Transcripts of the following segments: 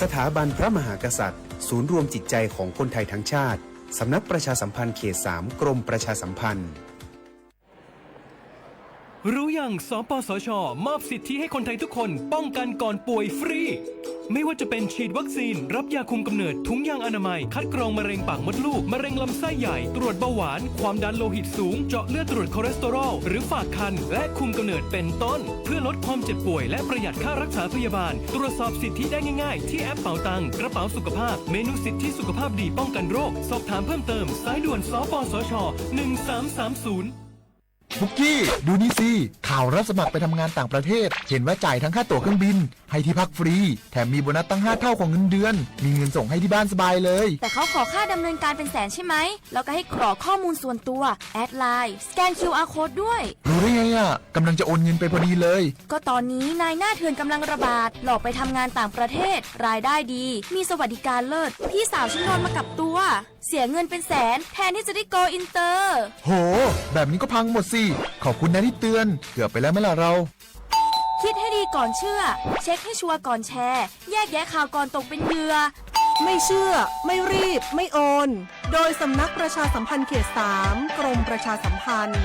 สถาบันพระมหากษัตริย์ ศูนย์รวมจิตใจของคนไทยทั้งชาติ สำนักประชาสัมพันธ์เขตสาม กรมประชาสัมพันธ์ รู้ยัง สปสช มอบสิทธิให้คนไทยทุกคนป้องกันก่อนป่วยฟรี ไม่ว่าจะเป็นฉีดวัคซีน รับยาคุมกำเนิด ถุงยางอนามัย คัดกรองมะเร็งปากมดลูก มะเร็งลำไส้ใหญ่ ตรวจเบาหวาน ความดันโลหิตสูง เจาะเลือดตรวจคอเลสเตอรอล หรือฝากครรภ์ และคุมกำเนิดเป็นต้น เพื่อลดความเจ็บป่วยและประหยัดค่ารักษาพยาบาล ตรวจสอบสิทธิได้ง่ายๆ ที่แอปเป๋าตัง กระเป๋าสุขภาพ เมนูสิทธิสุขภาพดีป้องกันโรค สอบถามเพิ่มเติม สายด่วน สปสช หนึ่งสามสามศูนย์ ปุกกี้ ดูนี่สิ ข่าวรับสมัครไปทำงานต่างประเทศ เห็นว่าจ่ายทั้งค่าตั๋วเครื่องบิน ให้ที่พักฟรี แถมมีโบนัสตั้งห้าเท่าของเงินเดือน มีเงินส่งให้ที่บ้านสบายเลย แต่เขาขอค่าดำเนินการเป็นแสนใช่ไหม แล้วก็ให้กรอกข้อมูลส่วนตัว แอดไลน์ สแกน คิวอาร์ โค้ดด้วย รู้ได้ไงอะ กำลังจะโอนเงินไปพอดีเลย ก็ตอนนี้นายหน้าเถื่อนกำลังระบาด หลอกไปทำงานต่างประเทศ รายได้ดี มีสวัสดิการเลิศ พี่สาวฉันโดนมากับตัว เสียเงินเป็นแสน แทนที่จะได้โกลอินเตอร์ โห แบบนี้ก็พังหมดสิ ขอบคุณนะที่เตือน เกือบไปแล้วไหมล่ะเรา คิดให้ดีก่อนเชื่อ เช็คให้ชัวร์ก่อนแชร์ แยกแยะข่าวก่อนตกเป็นเหยื่อ ไม่เชื่อ ไม่รีบ ไม่โอน โดยสำนักประชาสัมพันธ์เขตสาม กรมประชาสัมพันธ์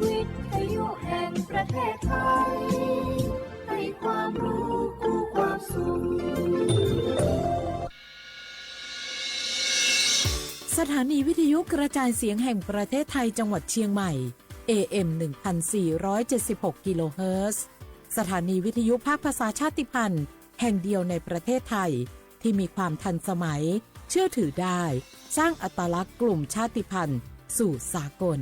วิทยุแห่งประเทศไทย ให้ความรู้คู่ความสุข สถานีวิทยุกระจายเสียงแห่งประเทศไทยจังหวัดเชียงใหม่ เอเอ็ม หนึ่งพันสี่ร้อยเจ็ดสิบหก กิโลเฮิรตซ์ สถานีวิทยุภาคภาษาชาติพันธุ์แห่งเดียวในประเทศไทย ที่มีความทันสมัย เชื่อถือได้ สร้างอัตลักษณ์กลุ่มชาติพันธุ์สู่สากล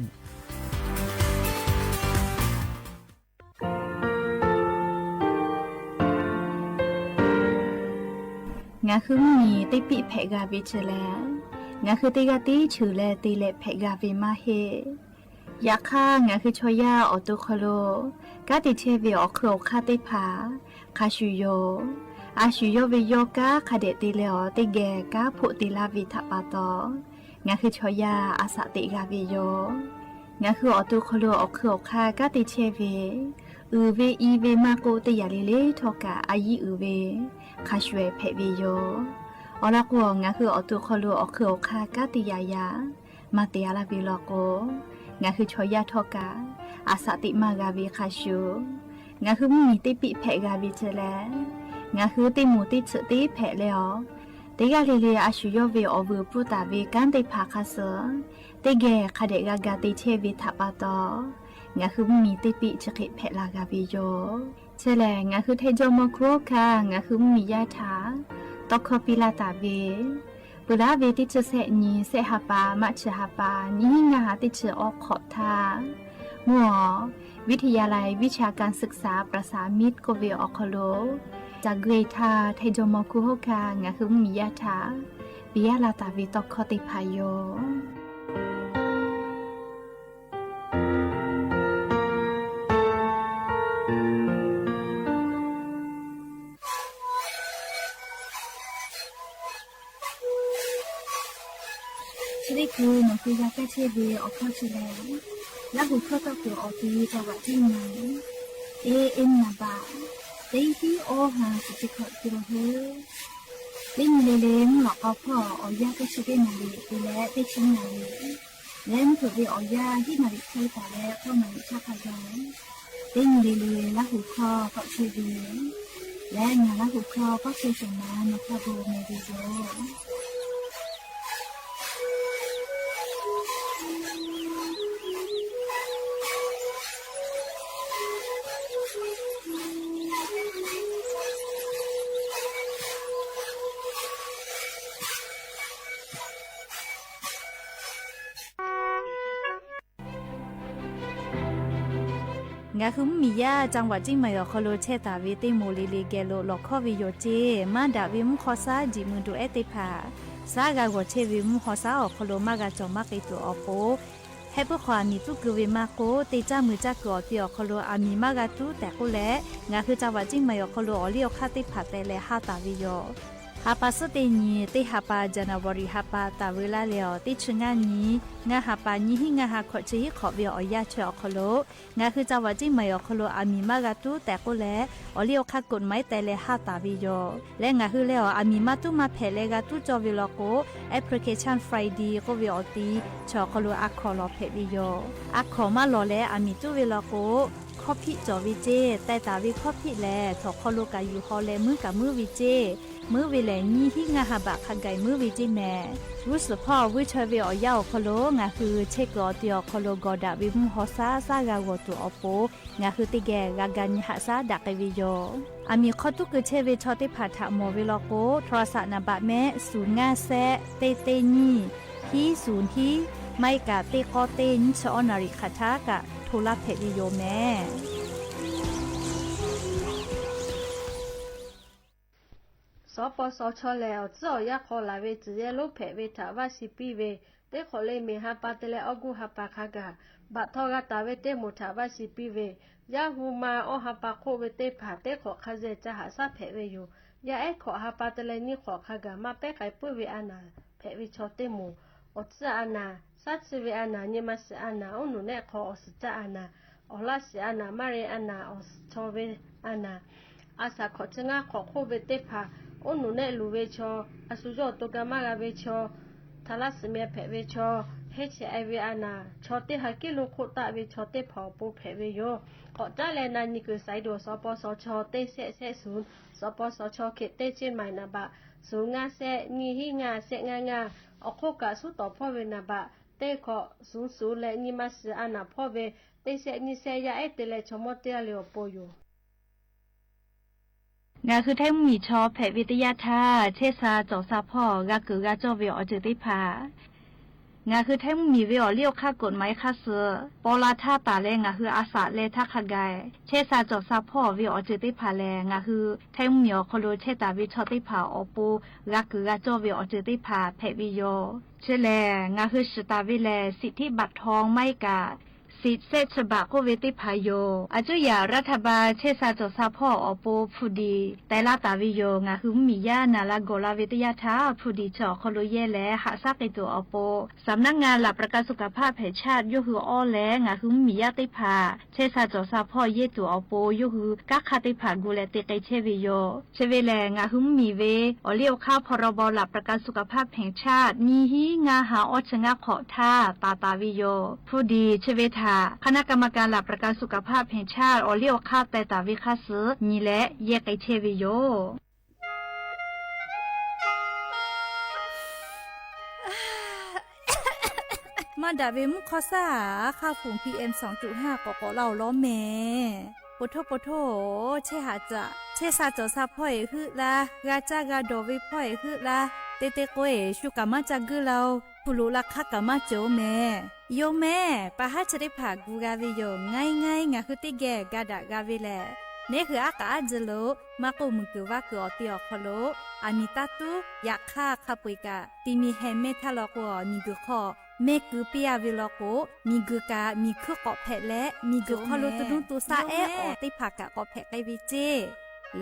Ngaˬ hui mvuhˇ miˬ teˇ piˆ hpehꞈ g'a ve chi lehˬ, ngaˬ hui teˇ g'aˇ tiˉ cheuˬ leh te leh hpehꞈ g'a ve maˇ heˆ. Yaꞈ hk'aˇ, ngaˬ hui chaw yaˇ awˬ to hk'aw lo kanˉ te chehˇ ve awˬ hk'eun awˬ hk'aˇ teˇ hpaˍ hk'a shuˍ yoˬ. A shu yawˇ ve yawˇ kanˉ hk'a dehꞈ te leh awˬ teˇ geh kanˉ hpoˆ te laˇ ve htaꞈ pa taw, ngaˬ hui chaw yaˇ a shaꞈ teꞈ g'a ve yoˬ. Ngaˬ hui awˬ to hk'aw lo awˬ hk'eun awˬ hk'aˇ kanˉ te chehˇ ve, uiˍ ve i ve maˇ k'oˆ, teˇ yanˇ le le htawˇ kaꞈ a yiˉ uiˍ ve hk'a shuˍ hpehꞈ ve yoˬ. Awˬ lawn k'o, ngaˬ hui awˬ to hk'aw lo awˬ hk'eun awˬ hk'aˇ kanˉ te yaꞈ yaꞈ maˇ te a laˇ ve law k'o, ngaˬ hui chaw yaˇ htawˇ kaꞈ a shaꞈ teꞈ maˇ g'a ve hk'a shuˍ, ngaˬ hui mvuhˇ miˬ teˇ piˆ hpehꞈ g'a ve chi lehˬ, ngaˬ hui teˇ moˍ teˇ tsuhꞈ teˇ hpehꞈ leh awˬ, teˇ g'aˇ le le a shu yawˇ ve awˬ vuiˬ pfuhˇ taˍ ve kanˉ teˇ hpaˍ hk'a suhˍ teˇ geh hk'a dehꞈ g'a ga te chehˇ ve htaꞈ pa taw, ngaˬ hui mvuhˇ miˬ teˇ piˆ chi hk'e hpehꞈ la g'a ve yoˬ. Chi lehˬ, ngaˬ hui Htaiˇ jawˇ mawˇ hkuˇ hawˉ hkanˇ ngaˬ hui mvuhˇ miˬ yaˇ htaꞈ tawˇ hkawˇ piˇ laˇ taˍ ve, peuˬ laˉ ve teˇ chi sehˆ nyi sehˆ ha pa maˇ chi ha pa nyiˇ hinˉ ngaˇ ha teˇ chi awˬ hk'awꞈ htaˇ, mvuhˇ awˬ วิทยาลัยวิชาการศึกษาประสานมิตร k'oˆ ve awˬ hk'aw lo caˬ gui htaˇ Htaiˇ jawˇ mawˇ hkuˇ hawˉ hkanˇ ngaˬ hui mvuhˇ miˬ yaˇ htaꞈ piˇ laˇ taˍ ve tawˇ hkawˇ teˇ hpaˍ yoˬ. Chi teˇ hkui nawˬ hui g'a kaˇ chehˇ ve awˬ hkawˇ chi lehˬ, Laˇ huˍ hkawˇ tawˇ kuiˬ awˬ ti จังหวัดเชียงใหม่ เอเอ็ม นัมเบอร์ teˇ hiˉ awˇ ha chi teˇ hkawꞈ te la heuˆ. Teˇ nyi le le mvuhˇ lawꞈ k'aw hpawˇ awˬ yanˇ teˇ chi teˇ naˍ riˍ te leh teˇ chi naˍ riˍ leh mvuhˇ hpeuꞈ ve awˬ yanˇ hiˉ naˍ riˍ hk'e taˍ leh k'awˇ naˍ riˍ chaˇ hk'a gaˬ, teˇ nyi le le Laˇ huˍ hkawˇ tawˆ chehˇ ve leh ngaˬ Laˇ huˍ hkawˇ kawˆ chehˇ shawˍ ma nawˬ hk'a gaˬ meh ve yoˬ. Ngaˬ hui mvuhˇ miˬ yaˇ จังหวัดเชียงใหม่ awˬ hk'aw lo chehˇ taˍ ve teˇ moˍ le le geh lo lawˬ hkawˇ ve yoˬ ceˇ. Maˇ daꞈ ve mvuhˇ hk'aw shaˉ jiꞈ mui doꞈ ehˉ teˇ hpaˍ, shaˉ g'a g'awˬ chehˇ ve mvuhˇ hk'aw shaˉ awˬ hk'aw lo maˇ g'a cawˬ maˇ k'ai tuˬ awˬ pon, heh puiˉ hk'aw aˬ miˍ tuˉ keu ve maˇ k'oˆ, teˇ caˇ mui caˇ kuiˬ awˬ ti awˬ hk'aw lo aˬ miˍ maˇ g'a tuˉ tehꞈ k'oˆ leh, ngaˬ hui จังหวัดเชียงใหม่ awˬ hk'aw lo awˬ liˇ awˬ hk'aˇ teˇ hpaˍ tehꞈ leh haˉ taˍ ve yoˬ. Ha pa suhˉ teˇ nyi, teˇ ha pa January ha pa taˍ veu laˇ leh awˬ teˇ chi ngaˇ nyi, ngaˇ ha pa nyiˇ hinˉ ngaˇ ha hkawꞈ chi hiˉ hk'awꞈ ve awˬ yanˇ chi awˬ hk'aw lo, ngaˬ hui ca vaꞈ ceˇ maiˬ awˬ hk'aw lo aˬ miˍ maˇ g'a tuˉ tehꞈ k'oˆ leh, awˬ liˇ awˬ hk'aˇ กฎหมาย teh leh haˆ taˍ ve yoˬ. Leh ngaˬ hui leh awˬ aˬ miˍ maˇ tuˉ maˇ hpehꞈ leh g'a tuˉ cawˇ ve law k'o, application Friday k'oˆ ve awˬ ti chi awˬ hk'aw lo a hkawˍ lawˬ hpehꞈ ve yoˬ. A hkawˍ maˇ lawˬ leh aˬ miˍ tuˉ ve law k'o, hkawˇ hpiˆ cawˬ ve ceˇ, teh taˍ ve hkawˇ hpiˆ lehˬ, htawnˍ hk'aw lo kaꞈ yuˬ haw leh muiˉ kaꞈ muiˉ ve ceˇ, muiˉ ve lehˬ nyiˇ hinˉ ngaˇ ha baꞈ hk'a gaˬ muiˉ ve ceˇ mehˍ. G'uˇ suhˍ hpawˇ vuiˇ chaweh ve awˬ yanˇ awˬ hk'aw lo ngaˬ hui chehˇ kuiˬ awˬ ti awˬ hk'aw lo gawˬ daꞈ ve mvuhˇ haw shaˉ shaˉ g'a g'awˬ tuˬ awˬ pon, ngaˬ hui teˇ geh g'a ga nyi haꞈ shaˉ daꞈ k'ai ve yoˬ. Aˬ miˍ hk'aw tuˉ keu chehˇ ve chaw teˇ hpaˍ htaꞈ mawˬ ve law k'o, โทรศัพท์ naˍ baꞈ mehˆ ศูนย์ ngaˇ sehˆ เต็ด เต็ด nyiˇ, hiˉ ศูนย์ hiˉ, maˇ heˆ kaꞈ เต็ด k'awˇ เต็ด nyiˇ chi awˇ naˍ riˍ hk'aˬ htaˇ kaꞈ โทร laˇ hpehꞈ ve yoˬ mehˍ. สปสช lehˬ, awˬ tcuhˉ awˬ yanˇ hk'aw laˬ ve tcuhˬ yehˇ lonˉ hpehꞈ ve htaꞈ vaˇ shiˍ piˇ ve, teˇ hk'awꞈ leh miˬ ha pa te leh awˇ guˇ ha pa hk'a gaˬ, baꞈ htaw g'a taˍ ve teˇ moˍ htaꞈ vaˇ shiˍ piˇ ve, yaˇ hu ma awˇ ha pa hk'oˆ ve teˇ hpaˍ teˇ hk'awꞈ hk'a zeh ca haꞈ shaˉ hpehꞈ ve yoˬ. Yaˇ ehˉ hkawꞈ ha pa te leh nyiˇ hk'awꞈ hk'a gaˬ maˇ pehˉ k'ai puiˉ ve a naˍ hpehꞈ ve chaw teˇ moˍ, awˬ tcuhˉ a naˍ, shaˉ chi ve a naˍ, nyi ma shiˍ a naˍ, oˉ nuˬ nehˆ hk'aw awˬ suhˍ caˇ a naˍ, awˬ laˇ shiˍ a naˍ, maˇ re a naˍ, awˬ suhˍ chaw ve a naˍ, a shaꞈ hkawꞈ chi ngaˇ hk'awꞈ hk'oˆ ve teˇ hpaˍ, oˉ nuˬ nehˆ luˬ ve chaw, a shu yawˇ awˬ to ga maˇ g'a ve chaw, htaꞈ laˇ shiˍ meh hpehꞈ ve chaw, heˆ chehˇ e ve a naˍ, chaw teˇ ha kiˉ lo hk'oˆ taˆ ve chaw teˇ hpaˍ awˬ pon hpehꞈ ve yoˬ. K'awꞈ caˉ leh na nyi kuiˬ สายด่วน สปสช teˇ shehˆ shehˆ ศูนย์, สปสช เขต teˇ เชียงใหม่ naˍ baꞈ ศูนย์ ngaˇ shehˆ nyiˇ hiˉ ngaˇ shehˆ ngaˇ ngaˇ, awˬ hk'oˆ kaꞈ suhˉ tawˍ hpawˇ ve naˍ baꞈ teˇ hkawꞈ ศูนย์ ศูนย์ leh nyi ma shiˍ a naˍ hpawˇ ve teˇ shehˆ nyiˇ shehˆ yaˇ ehˉ te leh chaw mawˇ teˇ g'aˇ le awˬ pon yoˬ. Ngaˬ hui Htaiˇ mvuhˇ miˬ chaw hpehꞈ ve teˇ yanˇ htaˇ, chehˇ sha cawˬ sha hpawˇ g'a kuiˬ g'a cawˇ ve awˬ ceuˬ teˇ hpaˍ, ngaˬ hui Htaiˇ mvuhˇ miˬ ve awˬ liˇ awˬ hk'aˇ กฎหมาย hk'a suh paw la htaˇ taˍ leh ngaˬ hui a shaꞈ leh htaˇ hk'a gaˬ, chehˇ sha cawˬ sha hpawˇ ve awˬ ceuˬ teˇ hpaˍ lehˬ, ngaˬ hui Htaiˇ mvuhˇ miˬ awˬ hk'aw lo chehˇ taˍ ve chaw teˇ hpaˍ awˬ pon g'a kuiˬ g'a cawˇ ve awˬ ceuˬ teˇ hpaˍ hpehꞈ ve yoˬ. Chi lehˬ, ngaˬ hui shiˍ taˍ ve lehˬ, สิทธิบัตรทอง maˇ heˆ kaꞈ สิทธิ์ shehˆ chi baꞈ k'oˆ ve teˇ hpaˍ yoˬ. A cuˇ yaꞈ รัฐบาล chehˇ sha cawˬ sha hpawˇ awˬ pon hpu diˍ teh laˇ taˍ ve yoˬ. Ngaˬ hui mvuhˇ miˬ yaˇ naˍ la gawˬ la ve teˇ yanˇ htaˇ, hpu diˍ chi awˬ hk'aw lo yehˇ leh haꞈ shaˉ k'ai tuˬ awˬ pon สำนักงานหลักประกันสุขภาพแห่งชาติ yawˇ hui awˇ leh ngaˬ hui mvuhˇ miˬ yaˇ teˇ hpaˍ chehˇ sha cawˬ sha hpawˇ yehˇ tuˬ awˬ pon yawˇ hui kanˉ hk'aˇ teˇ hpaˍ gu leh te k'ai chehˇ ve yoˬ. Chi ve lehˬ, ngaˬ hui mvuhˇ miˬ ve awˬ liˇ awˬ hk'aˇ พรบหลักประกันสุขภาพแห่งชาติ nyiˇ hiˉ ngaˇ ha awˇ chi ngaˇ hk'awꞈ htaˇ taˍ taˍ ve yoˬ. Hpu diˍ chi ve htaꞈ คณะกรรมการหลักประกันสุขภาพแห่งชาติ awˬ liˇ awˬ hk'aˇ teh taˍ ve hk'a suh nyi leh yehˇ k'ai chehˇ ve yoˬ. Maˇ daꞈ ve mvuhˇ hk'aw shaˉ aˬ, hk'aˇ hpfuhˍ PM สองจุดห้า k'awꞈ k'awꞈ laˇ-oˬ lawˉ mehˍ. Poˬ htoˇ poˬ htoˇ, chehˇ sha cawˬ sha hpawˇ eˬ heuˆ laˇ, g'a caˇ g'a dawˬ ve hpawˇ eˬ heuˆ laˇ, te te k'o eˬ shu kaꞈ maˇ ca guiˇ laˇ-oˬ, hpu loꞈ la hk'aˇ kaꞈ maˇ cawˬ mehˍ. Yoˬ mehˍ, pa haˉ chi teˇ hpaˍ gu g'a ve yoˬ. Ngaˇ ngaˇ ngaˬ hui teˇ geh ga daꞈ g'a ve lehˬ, neˉ hui aˉ k'aꞈ aˉ ji lo maˇ k'oˆ, muiˬ guiˬ vaˇ kuiˬ awˬ te awˬ hk'aw lo aˬ miˍ taˇ tuˉ yaꞈ hk'aˇ hk'a peu-eˬ kaꞈ ti mi heh mehˇ htaˇ law k'o, miˬ guiˬ hk'aw mehˇ keu piˇ-a ve law k'o, miˬ guiˬ kaꞈ miˬ hkuiˇ k'awꞈ hpehꞈ leh, miˬ guiˬ hk'aw lo tu nuˇ tu shaˆ ehˉ awˬ teˇ hpaˍ kaꞈ k'awꞈ hpehꞈ k'ai ve ceˇ.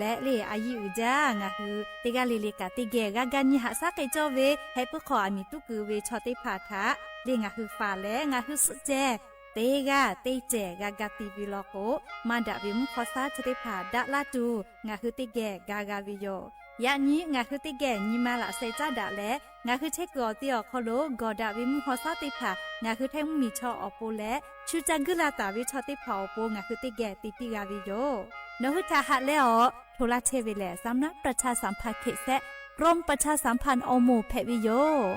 Leh le a yiˇ uiˍ jaˇ, ngaˬ hui teˇ g'aˇ le le kaꞈ teˇ geh g'a ga nyi haꞈ shaˉ k'ai cawˇ ve, heh puiˉ hk'aw aˬ miˍ tuˉ keu ve chaw teˇ hpaˍ htaꞈ le ngaˬ hui faˍ leh ngaˬ hui suhˆ ceh teˇ g'aˇ teˇ cehˬ g'a ga ti ve law k'o, maˇ daꞈ ve mvuhˇ hk'aw shaˉ chi teˇ hpaˍ daꞈ laˇ tuˬ ngaˬ hui teˇ geh ga g'a ve yoˬ. Yaꞈ nyi ngaˬ hui teˇ geh nyi ma laꞈ sheh caˉ daꞈ leh, ngaˬ hui chehˇ kuiˬ awˬ te awˬ hk'aw lo gawˬ daꞈ ve mvuhˇ hk'aw shaˉ teˇ hpaˍ ngaˬ hui Htaiˇ mvuhˇ miˬ chaw awˬ pon leh, shu ca guiˇ la taˍ ve chaw teˇ hpaˍ awˬ pon ngaˬ hui teˇ geh te piˇ g'a ve yoˬ. Nawˬ hui htaꞈ haꞈ leh awˬ hto laˇ chehˇ ve lehˬ, สำนักประชาสัมพันธ์เขต แซะ กรมประชาสัมพันธ์ awˬ moˍ hpehꞈ ve yoˬ.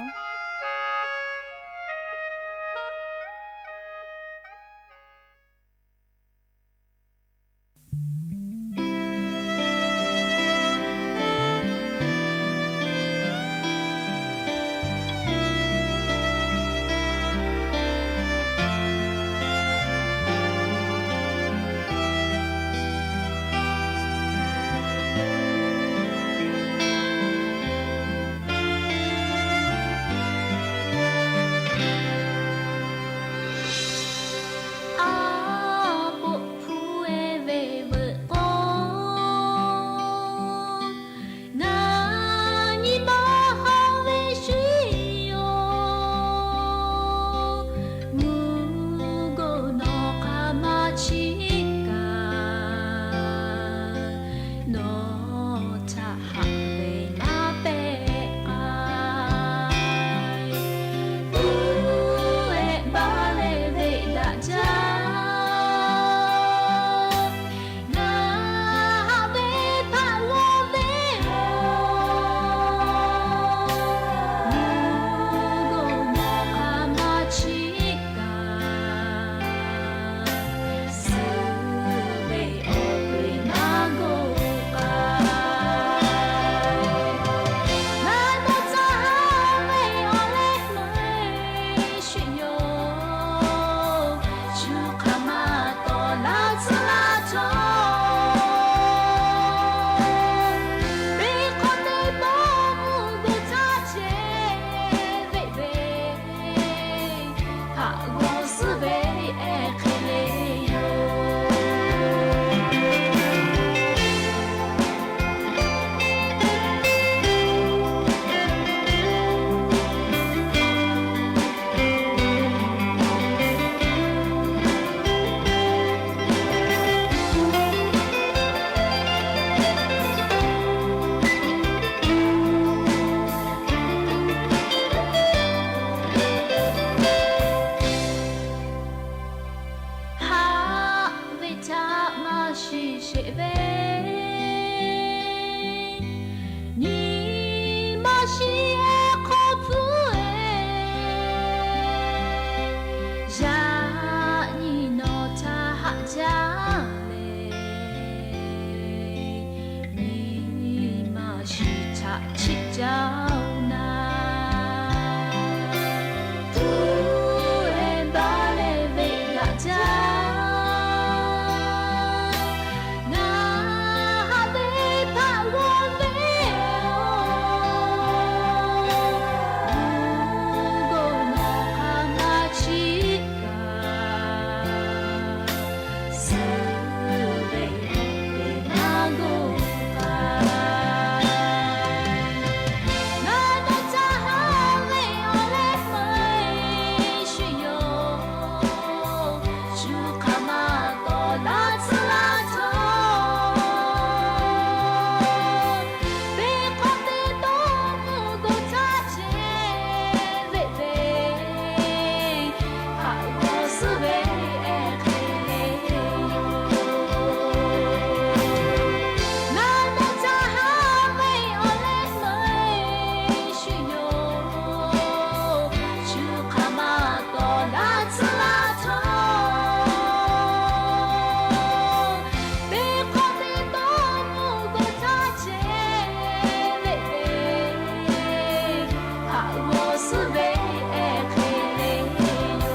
shiˍ sheˍ ve, nyi ma shiˍ hk'aw pfuhˇ-e, yaꞈ nyi nawˬ htaꞈ haꞈ jaˇ leh, nyi ma shiˍ htaꞈ chiˆ jaˇ-oˬ na. Tuˬ-e baˆ leh ve gaꞈ jaˇ, ngaˬ haꞈ ve hpaꞈ g'awˇ ve-oˬ, g'uˇ g'awˇ nawˬ hk'aˬ ma chiˆ kaꞈ, suh ve awˬ ve maˇ g'awˇ k'ai. Ngaˬ nawˬ htaꞈ haꞈ ve awˬ leh hpehꞈ shuˍ yoˬ. Shu hk'aˬ ma tawˍ laˇ tcuhˉ laˇ htawˇ, teˇ hk'awꞈ teˇ tawˇ mvuhˇ g'awˇ htaˇ ceh veˆ ve, haꞈ g'awˇ suhˉ ve ehˉ hk'e le yoˬ. Ngaˬ nawˬ htaꞈ haꞈ ve awˬ leh hpehꞈ shuˍ yoˬ. Shu hk'aˬ ma tawˍ laˇ tcuhˉ laˇ htawˇ, teˇ hk'awꞈ teˇ tawˇ mvuhˇ g'awˇ htaˇ ceh veˆ ve, haꞈ g'awˇ suhˉ ve ehˉ hk'e le yoˬ.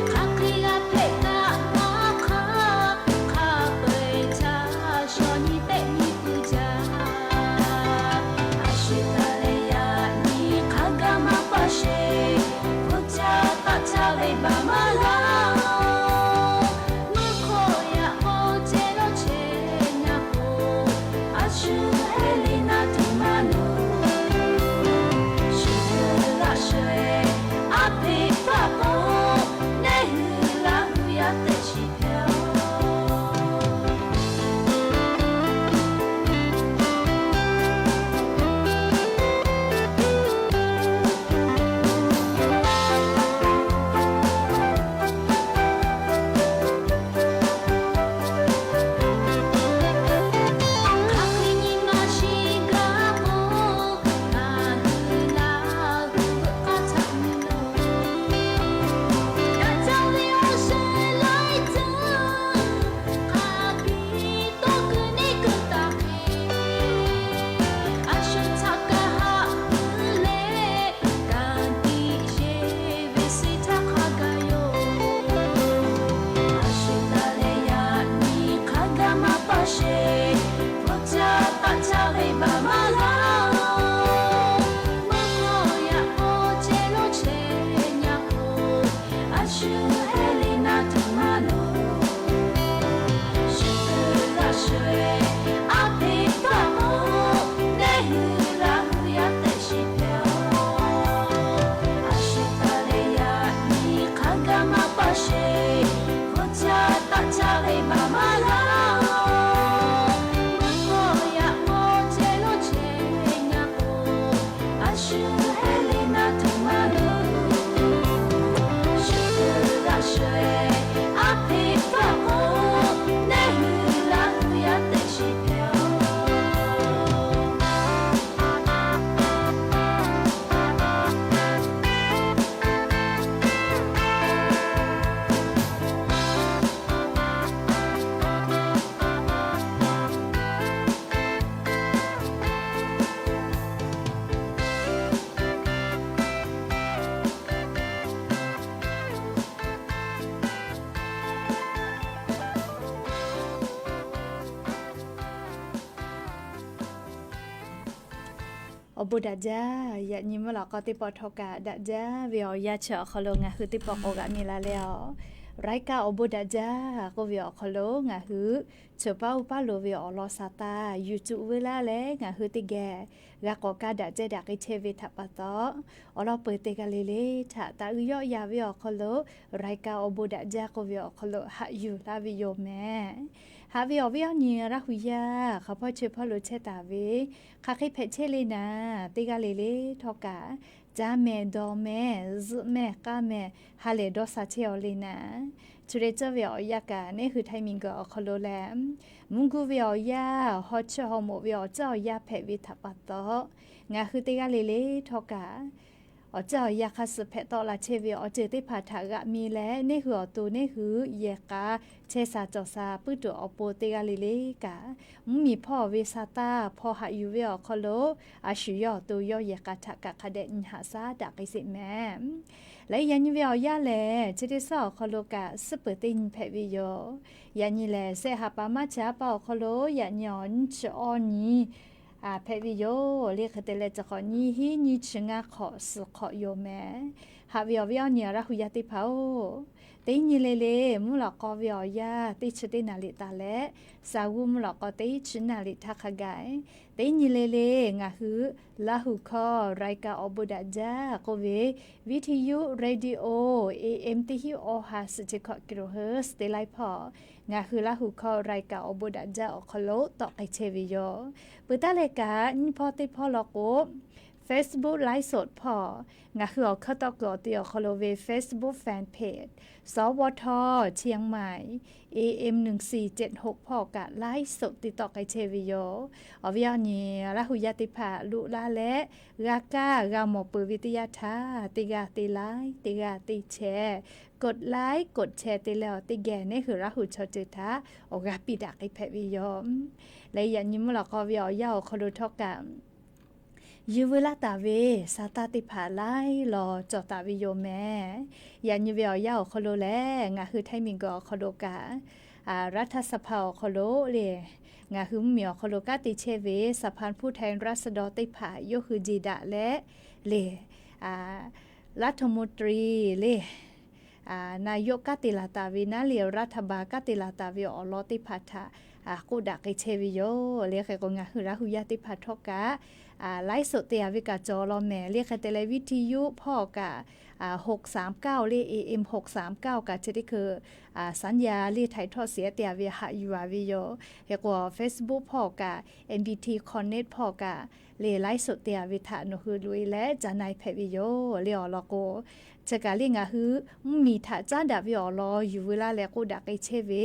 Hk'aˬ hk'e g'a hpehꞈ kaꞈ maˇ hk'aˇ, hk'a peu-eˬ htaˇ shaw nyi tehˆ nyi tuˬ jaˇ. A shu htaꞈ leh yaꞈ nyi hk'a gaˇ maˇ paˇ sheˍ, hpu caˇ taˆ caˇ ve baˬ maˇ g'a-oˬ. Mvuhˇ hk'oˆ yaꞈ k'aw ceh lawˇ chehˇ nyaˇ k'o, a shu hk'e le na tuˬ maˇ nuˬ. Shu g'uiˬ laꞈ shawˍ-eˬ, a hpeꞈ hpaˆ k'o, nehˬ hui laˇ hui yaˇ teꞈ shiˍ hpehꞈ-oˬ. Bon daꞈ jaˇ. Yaꞈ nyi mvuhˇ lawꞈ k'aw teˇ pawˆ htawˇ kaꞈ daꞈ jaˇ ve awˬ yanˇ chi awˬ hk'aw lo ngaˬ hui teˇ pawˆ k'awꞈ g'aꞈ mi la leh a, รายการ awˬ bon daꞈ jaˇ k'oˆ ve awˬ hk'aw lo ngaˬ hui chawˬ paˉ uˉ paˉ loˍ ve awˬ lawn sa taˇ yuˬ cuˬ veu laˇ leh ngaˬ hui teˇ geh g'a k'awꞈ kaˇ daꞈ cehˇ daꞈ k'ai chehˇ ve htaꞈ pa taw, awˬ lawn peuˬ teˇ g'aˇ le le htaꞈ taꞈ g'uiˬ yawˆ yaꞈ ve awˬ hk'aw lo รายการ awˬ bon daꞈ jaˇ k'oˆ ve awˬ hk'aw lo haꞈ yuˬ laˇ ve yoˬ mehˍ. Haꞈ ve awˬ viˉ awˬ nyi Laˇ hu yaˇ hk'a hpawˇ chi hpawˇ lo chehˇ taˍ ve, hk'aˬ hk'e hpehꞈ chehˇ le naˍ, teˇ g'aˇ le le htawˇ kaꞈ caˇ mehˍ, dawˬ mehˍ, zuhꞈ mehˍ, k'aˇ mehˍ, ha lehˬ dawˇ sha chehˇ aw le naˍ, chi lehˬ cawˇ ve awˬ yanˇ kaꞈ neˇ hui htaiˇ miˬguiˬ awˬ hk'aw lo lehˬ, mvuhˇ guˇ ve awˬ yanˇ, haw chiˇ haw moꞈ ve awˬ ceuˬ awˬ yanˇ hpehꞈ ve htaꞈ pa taw, ngaˬ hui teˇ g'aˇ le le htawˇ kaꞈ awˬ ceuˬ awˬ yanˇ hk'a suh hpehꞈ tawˆ la chehˇ ve awˬ ceuˬ teˇ hpaˍ htaꞈ g'aꞈ mi leh, neˇ hui awˬ to neˇ hui yehˬ k'a chehˇ sha cawˬ sha puiˉ tuˬ awˬ pon teˇ g'aˇ le le kaꞈ, mvuhˇmiˬ hpawˇ ve sa taˇ hpawˇ haꞈ yuˬ ve awˬ hk'aw lo a shu yawˇ awˬ to yawˇ yehˬ k'a htaꞈ kaꞈ hk'a dehꞈ nyi haꞈ shaˉ daꞈ k'ai sheˍ mehˍ. Leh yaꞈ nyi ve awˬ yanˇ lehˬ, chi teˇ suhˉ awˬ hk'aw lo kaꞈ suhˉ peuˬ teˇ nyi hpehꞈ ve yoˬ. Yaꞈ nyi lehˬ, shehˆ ha pa maˇ chi aˉ paˇ awˬ hk'aw lo yaꞈ nyi awˬ nyiˇ chi awˇ nyi hpehꞈ ve yoˬ. Le hk'e te leh, chi hk'awꞈ nyi hiˉ nyi chi ngaˇ hk'awꞈ suhˍ hk'awꞈ yoˬ mehˍ. Haꞈ ve awˬ viˉ awˬ nyi Laˇ hu yaˇ teˇ hpaˍ-oˬ, teˇ nyi le le mvuhˇ lawꞈ k'aw ve awˬ yanˇ teˇ chi teˇ naˍ riˍ taˍ leh, shaˍ g'uˇ mvuhˇ lawꞈ k'aw teˇ chi naˍ riˍ htaˇ hk'a gaˬ, teˇ nyi le le ngaˬ hui Laˇ hu hkawˇ รายการ awˬ bon daꞈ jaˇ k'oˆ ve วิทยุ radio AM teˇ hinˉ awˇ ha suhˍ chi hkawꞈ กิโลเฮิรตซ์ teˇ laiˉ hpawˇ, ngaˬ hui Laˇ hu hkawˇ รายการ awˬ bon daꞈ jaˇ awˬ hk'aw lo tawˆ k'ai chehˇ ve yoˬ. Peuˬ taˉ leh kaꞈ, nyiˇ hpawˇ teˇ hpawˇ law k'o, Facebook live สด hpawˇ, ngaˬ hui awˬ hkawˇ tawˆ kuiˬ awˬ te awˬ hk'aw lo ve Facebook fan page สวท เชียงใหม่ AM หนึ่งสี่เจ็ดหก hpawˇ kaꞈ live สด te tawˆ k'ai chehˇ ve yoˬ. Awˬ viˉ awˬ nyi Laˇ hu yaˇ teˇ hpaˍ loꞈ laˇ leh, g'a kaˇ g'a mawˬ peuˬ ve teˇ yanˇ htaˇ, teˇ g'aˇ te laiˉ, teˇ g'aˇ te chehˇ, กดไลค์ กดแชร์ te leh awˬ teˇ geh neˇ hui Laˇ hu chaw ceuˬ htaꞈ awˬ g'a piˇ daꞈ k'ai hpehꞈ ve yoˬ. Leh yaꞈ nyi mvuhˇ lawꞈ k'aw ve awˬ yanˇ awˬ hk'aw lo htawˇ kaꞈ, yuˬ veu laˇ taˍ ve sa taˇ teˇ hpaˍ laiˉ law cawˬ taˍ ve yoˬ mehˍ. Yaꞈ nyi ve awˬ yanˇ awˬ hk'aw lo lehˬ, ngaˬ hui htaiˇ miˬguiˬ awˬ hk'aw lo kaꞈ รัฐสภา awˬ hk'aw lo le, ngaˬ hui mvuhˇmiˬ awˬ hk'aw lo kanˉ te chehˇ ve สภาผู้แทนราษฎร teˇ hpaˍ yawˇ hui jeˬ daꞈ leh le, รัฐมนตรี le, นายก kanˉ te laˬ taˍ ve naˉ le, รัฐบาล kanˉ te laˬ taˍ ve awˬ lawn teˇ hpaˍ htaꞈ k'oˆ daꞈ k'ai chehˇ ve yoˬ. Le hk'e k'o, ngaˬ hui Laˇ hu yaˇ teˇ hpaˍ htawˇ kaꞈ live สด te a ve kaꞈ cawˬ law mehˍ. Le hk'e te leh วิทยุ hpawˇ kaꞈ หกสามเก้า le, AM หกสามเก้า kaꞈ chi teˇ hkui สัญญาณ le htaiˍ htawˇ sheˍ te a ve haꞈ yuˬ a ve yoˬ. Hk'e k'o, Facebook hpawˇ kaꞈ, NBT Connect hpawˇ kaꞈ le live สด te a ve htaꞈ nawˬ hui loꞈ e leh ca na e hpehꞈ ve yoˬ. Le awˬ lawn k'o, chi kaꞈ le ngaˬ hui mvuhˇmiˬ htaꞈ caˉ daꞈ ve awˬ lawn yuˬ veu laˇ leh k'oˆ daꞈ k'ai chehˇ ve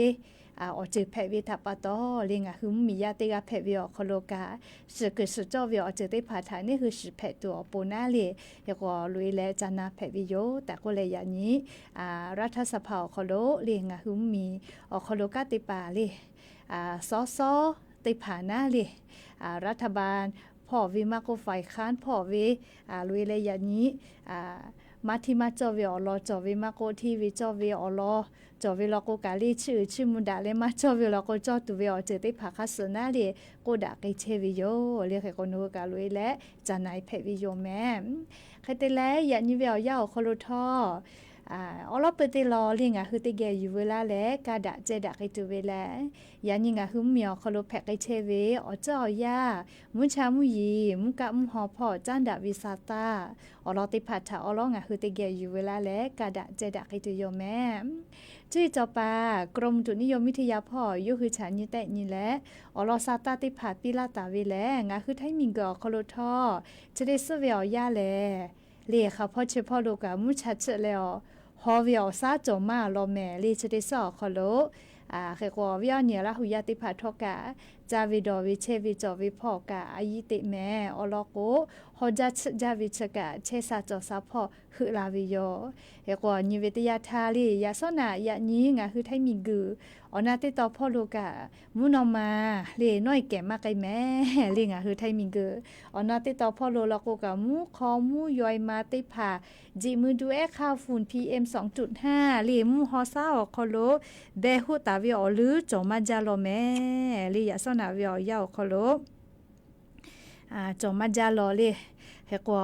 awˬ ceuˬ hpehꞈ ve htaꞈ pa taw le, ngaˬ hui mvuhˇmiˬ yaˇ teˇ g'aˇ hpehꞈ ve awˬ hk'aw lo kaꞈ, shiˍ kuiˬ shiˍ cawˇ ve awˬ ceuˬ teˇ hpaˍ htaꞈ neˇ hui shiˍ hpehꞈ tuˬ awˬ pon naˉ le, hk'e k'o loꞈ e leh ca na hpehꞈ ve yoˬ tehꞈ k'oˆ leh, yaꞈ nyi รัฐสภา awˬ hk'aw lo le ngaˬ hui mvuhˇmiˬ awˬ hk'aw lo kanˉ te paˍ le, สส teˇ hpaˍ naˉ le, รัฐบาล hpawˇ ve maˇ k'oˆ, ฝ่ายค้าน hpawˇ ve loꞈ e leh, yaꞈ nyi maˇ hteˇ maˇ cawˇ ve awˬ lawn cawˬ ve maˇ k'oˆ, hteˇ ve cawˇ ve awˬ lawn cawˬ ve law k'o kaꞈ le, chiˇ uiˍ chiˇ mvuh daꞈ leh maˇ cawˇ ve law k'o, cawˇ tuˬ ve awˬ ceuˬ teˇ hpaˍ hk'a suhˍ naˉ le k'oˆ daꞈ k'ai chehˇ ve yoˬ. Le hk'e k'o, nawˬ hui kaꞈ loꞈ e leh ca na e hpehꞈ ve yoˬ mehˍ. Hk'e te leh, yaꞈ nyi ve awˬ yanˇ awˬ hk'aw lo htawˇ, awˉ lawˉ peu teˇ law le ngaˬ hui teˇ geh yuˬ veu laˇ leh kaˇ daꞈ cehˇ daꞈ k'ai tuˬ ve lehˬ, yaꞈ nyi ngaˬ hui mvuhˇmiˬ awˬ hk'aw lo hpehꞈ k'ai chehˇ ve awˬ ceuˬ awˬ yanˇ, mvuhˇ cha mvuhˇ yeˬ, mvuhˇ kaˆ mvuhˇ haw hpawˇ caˉ daꞈ ve sa taˇ awˬ lawn teˇ hpaˍ htaꞈ awˉ lawˉ ngaˬ hui teˇ geh yuˬ veu laˇ leh kaˇ daꞈ cehˇ daꞈ k'ai tuˬ yoˬ mehˍ. Cuˇ yiˍ cawˬ paˍ กรมอุตุนิยมวิทยา hpawˇ yawˇ hui chaꞈ nyi tehˆ nyi leh, awˬ lawn sa taˇ teˇ hpaˍ piˇ laˇ taˍ ve lehˬ, ngaˬ hui htaiˇ miˬguiˬ awˬ hk'aw lo htawˇ chi teˇ suhˉ ve awˬ yanˇ lehˬ, le hk'a hpawˇ chi hpawˇ lo kaꞈ mvuhˇ cha chiˆ leh awˬ haw ve awˬ shaˉ cawˬ maˇ law mehˍ. Le chi teˇ suhˉ awˬ hk'aw lo hk'e k'o, awˬ viˉ awˬ nyi Laˇ hu yaˇ teˇ hpaˍ htawˇ kaꞈ caˇ ve dawˬ ve chehˇ ve cawˬ ve hpawˇ kaꞈ a yiˇ teꞈ mehˍ. Awˬ lawn k'o, haw jaˇ chiˆ jaˇ ve chi kaꞈ chehˇ sha cawˬ sha hpawˇ heuˆ la ve yoˬ. Hk'e k'o, awˬ nyi ve teˇ yanˇ htaˇ le, yaꞈ shawˉ naꞈ yaꞈ nyi ngaˬ hui htaiˇ miˬguiˬ awˬ na teˇ taw hpawˇ lo kaꞈ mvuhˇ naw ma le nawˇ e kehˬ maˇ k'ai mehˍ. Le ngaˬ hui htaiˇ miˬguiˬ awˬ na teˇ taw hpawˇ lo law k'o kaꞈ, mvuhˇ hk'aw mvuhˇ yaw e ma teˇ hpaˍ, jeꞈ mui du ehˉ hk'aˇ ฝุ่น PM สองจุดห้า le mvuhˇ haw shaˉ awˬ hk'aw lo behˬ hoˆ taˍ ve awˬ leuˉ cawˬ maˇ jaˇ law mehˍ. Le yaꞈ shawˉ naꞈ ve awˬ yanˇ awˬ hk'aw lo cawˬ maˇ jaˇ law le. Hk'e k'o,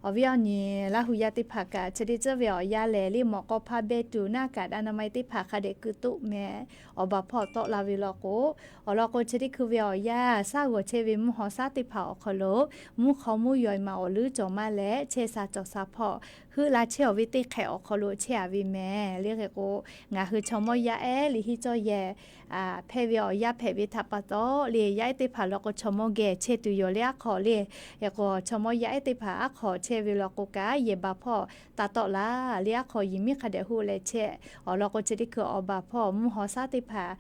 awˬ viˉ awˬ nyi Laˇ hu yaˇ teˇ hpaˍ kaꞈ chi teˇ tcuhˉ ve awˬ yanˇ lehˬ, le mawꞈ k'aw hpaˇ beh tuˬ naˆ kaꞈ อนามัย teˇ hpaˍ hk'a dehꞈ keu toˆ meh, awˬ baˬ hpawˇ tawˆ la ve law k'o, awˬ lawn k'o chi teˇ hkui ve awˬ yanˇ shaˉ g'awˬ chehˇ ve mvuhˇ haw shaˉ teˇ hpaˍ awˬ hk'aw lo, mvuhˇ hk'aw mvuhˇ yaw ma awˬ leuˉ cawˬ maˇ leh chehˇ sha cawˬ sha hpawˇ heuˆ la chehˇ awˬ ve teˇ hk'ehꞈ awˬ hk'aw lo chehˇ a ve meh. Le hk'e k'o, ngaˬ hui chaw mawˇ yaˇ ehˉ liꞈ hiˆ cawˇ yehˬ hpehˇ ve awˬ yanˇ hpehꞈ ve htaꞈ pa taw le, yaˇ ehˉ teˇ hpaˍ law k'o chaw mawˇ geh chehˇ tuˬ yoˬ le aˉ hk'aw le. Hk'e k'o, chaw mawˇ yaˇ ehˉ teˇ hpaˍ aˉ hk'aw chehˇ ve law k'o kaꞈ, yehˬ baˬ hpawˇ taˇ tawˆ la le, aˉ hk'aw yiˬ miˉ hk'a dehꞈ hoˆ leh chehˇ. Awˬ lawn k'o chi teˇ hkui awˬ baˬ hpawˇ mvuhˇ haw shaˉ teˇ hpaˍ